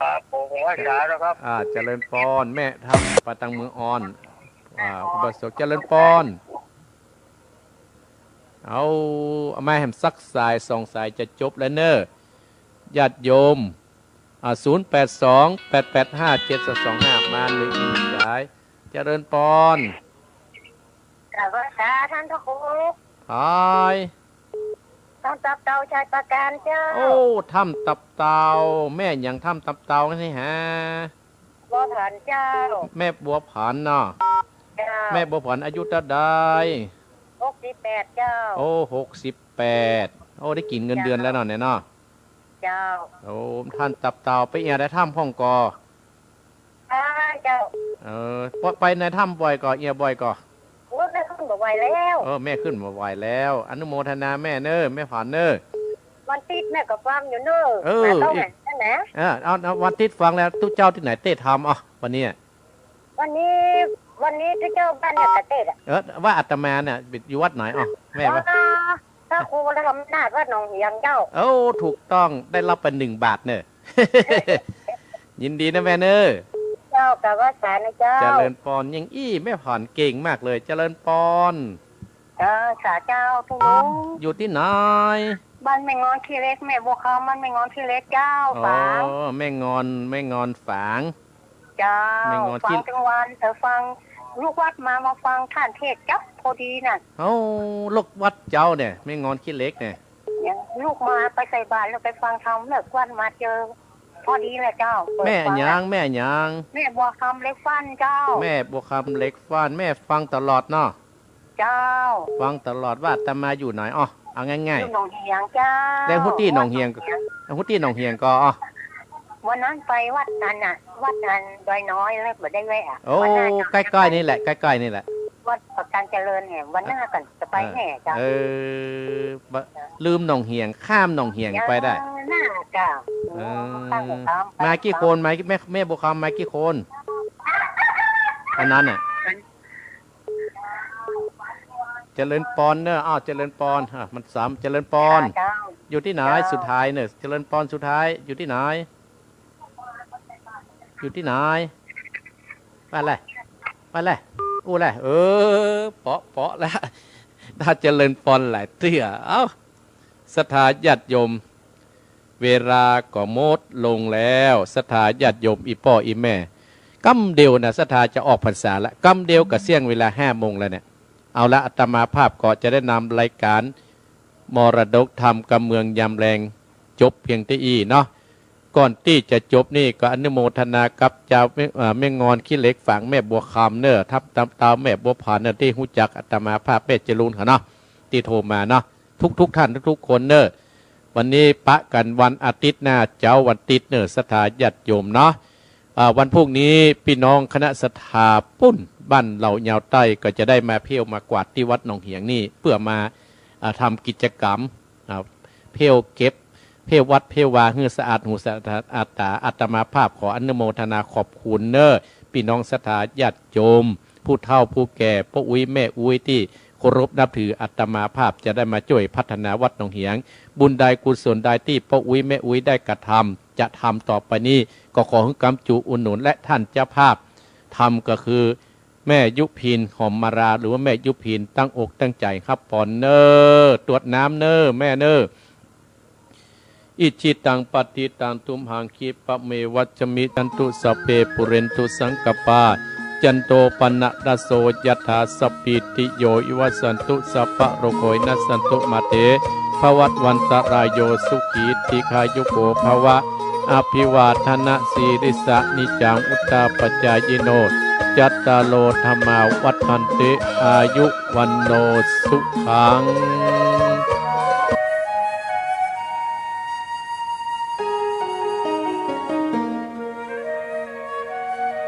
ครับผม ไหว้สาแล้วครับ อ่า เจริญปอน แม่ทัพป่าตังเมืองออน อ่า อุบาสกเจริญปอน เอา เอามาแหมสักสายสองสายจะจบแล้วเน่อ ญาติโยม อ่า ศูนย์แปดสอง แปดแปดห้า เจ็ดสองสองห้า มาหนึ่งสาย เจริญปอน กราบไหว้สาท่านพระครู หาย ถ้ำตับเต่าชัยปราการเจ้า โอ้ ถ้ำตับเต่า แม่หยังถ้ำตับเต่านี่ฮะ บัวผันเจ้า แม่บัวผันเนาะ เจ้า แม่บัวผันอายุเต้าใด หกสิบแปดเจ้า โอ้ หกสิบแปด โอ้ ได้กิ๋นเงินเดือนแล้วเนาะเนี่ยเนาะ เจ้า โอ้ ถ้ำตับเต่า ไปเอี่ยในถ้ำพ่องก่อ อ่า เจ้า เออ ไปในถ้ำบ่อยก่อ เอี่ยบ่อยก่อ โอ้ แม่ขึ้นบ่ไหวแล้ว เออ แม่ขึ้นบ่ไหวแล้ว อนุโมทนาแม่เน่อ แม่ผันเน่อ วันติ๊ดแม่ก็ฟังอยู่เน่อ เออ มาต้อง อีก หันนั่นนะ เออ เอา เอา วันติ๊ดฟังแล้ว ตุ๊เจ้าตี้ไหนเต๊ะธรรม อ๋อ วันนี้อะ วันนี้ วันนี้ตุ๊เจ้าบ้านเนี่ยก็เต๊ะอะ เออ ว่าอาตมาเนี่ยอยู่วัดไหน อ๋อ แม่ว่า ว่าพระครูธรรมนาถวัดหนองเหียงเจ้า โอ้ ถูกต้อง ได้รับไปหนึ่งบาทเน่อ ยินดีนะแม่เน่อ เจ้า กราบไหว้สานะเจ้า เจริญปอน ยังอี้แม่ผันเก่งมากเลย เจริญปอน เออ สาเจ้า พี่น้อง อยู่ตี้ไหน บ้านแม่งอนขี้เหล็ก แม่บัวคำ บ้านแม่งอนขี้เหล็กเจ้า อ๋อ ฝาง แม่งอน แม่งอนฝาง เจ้า แม่งอนขี้ ฟังตึงวัน เออ ฟัง ลูกวัดมา มาฟังท่านเทศน์จั๊บพอดีน่ะ เอ้า ลูกวัดเจ้าเนี่ย แม่งอนขี้เหล็กเนี่ย เนี่ย ลูกมาไปใส่บาตรแล้วไปฟังธรรม เลิกวัดมาเจอ พอดีแหละเจ้า เปิดฟัง แม่หยัง แม่หยัง แม่บัวคำเหล็กฟั่นเจ้า แม่บัวคำเหล็กฟั่น แม่ฟังตลอดเนาะ เจ้า ฟังตลอด ว่าอาตมาอยู่ไหน อ๋อ เอาง่ายๆ อยู่หนองเหียงเจ้า แล้วฮู้ตี้หนองเหียง วัดหนองเหียง ฮู้ตี้หนองเหียงก่อ อ๋อ วันนั้นไปวัดนั้นน่ะ วัดนั้นดอยน้อย แล้วบ่ได้แวะอะ โอ้ วันหน้า ใกล้ๆ นี่แหละ ใกล้ๆ นี่แหละ วัดประการเจริญเนี่ย วันหน้าก่อนจะไปแน่เจ้า เออ บ่ ลืมหนองเหียง ข้ามหนองเหียงไปได้ เออ หน้าเจ้า เออ ข้ามไป มากี่คน มา แม่ แม่บัวคำมากี่คน อันนั้นน่ะ เจริญปอนเนอะ อ้าว เจริญปอน อ่ะ มันสาม เจริญปอน ค่ะเจ้า อยู่ตี้ไหน เจ้า สุดท้ายเนอะ เจริญปอนสุดท้าย อยู่ตี้ไหน อยู่ตี้ไหน ไปเลย ไปเลย อู้เลย เออ เปาะ เปาะแล้ว น่าเจริญปอนหลายเตื้อ เอ้า ศรัทธาญาติโยม เวลาก็หมดลงแล้ว ศรัทธาญาติโยม อี่ป้ออี่แม่ กำเดียวนะ ศรัทธาจะออกพรรษาละ กำเดียวก็เสี้ยงเวลาห้าโมงแล้วเนี่ย เอาละ อาตมาภาพก็จะได้นำรายการมรดกธรรมกำเมืองยามแลง จบเพียงเต้าอี้เนาะ ก่อนตี้จะจบนี่ก็อนุโมทนากับเจ้า แม่ เอ่อ แม่งอนขี้เหล็กฝางแม่บัวคำเนอะ ทับตามตาวแม่บัวผันเนอะ ตี้ฮู้จักอาตมาภาพแม่จรูนเขาเนาะ ตี้โทรมาเนาะ ทุกๆ ท่านทุกๆ คนเนอะ วันนี้ปะกั๋นวันอาทิตย์หน้า เจ๊าวันอาทิตย์เนอะ ศรัทธาญาติโยมเนาะ อ่า วันพรุ่งนี้ปี้น้องคณะศรัทธาปุ้น บ้านเหล่ายาวใต้ก็จะได้มาเผี้ยวมากวาดตี้วัดหนองเหียงนี่ เปื้อมา อ่า ทำกิจกรรม อ่า เผี้ยวเก็บ เผี้ยววัดเผี้ยววาหื้อสะอาดหูสะอาดต๋า อาตมาภาพขออนุโมทนาขอบคุณเน้อ ปี้น้องศรัทธาญาติโยม ผู้เฒ่าผู้แก่ ป้ออุ๊ยแม่อุ๊ยตี้เคารพนับถือ อาตมาภาพจะได้มาจ้วยพัฒนาวัดหนองเหียง บุญใดกุศลใดตี้ป้ออุ๊ยแม่อุ๊ยได้กระทำ จะทำต่อไปนี้ ก็ขอหื้อก๋ำจูอุดหนุน และท่านเจ้าภาพทำก็คือ แม่ยุพินหอมมาลา หรือว่าแม่ยุพินตั้งอกตั้งใจ๋ฮับปอนเน้อ ตวดน้ำเน้อแม่เน้อ Icchitaṃ patthitaṃ tumhaṃ khippameva samijjhatu, sabbe pūrentu saṅkappā, cando paṇṇaraso yathā, sabbītiyo vivajjantu, sabbarogo vinassatu, mā te bhavatvantarāyo, sukhī dīghāyuko bhava. Abhivādanasīlissa niccaṃ vuḍḍhāpacāyino, cattāro dhammā vaḍḍhanti, āyu vaṇṇo sukhaṃ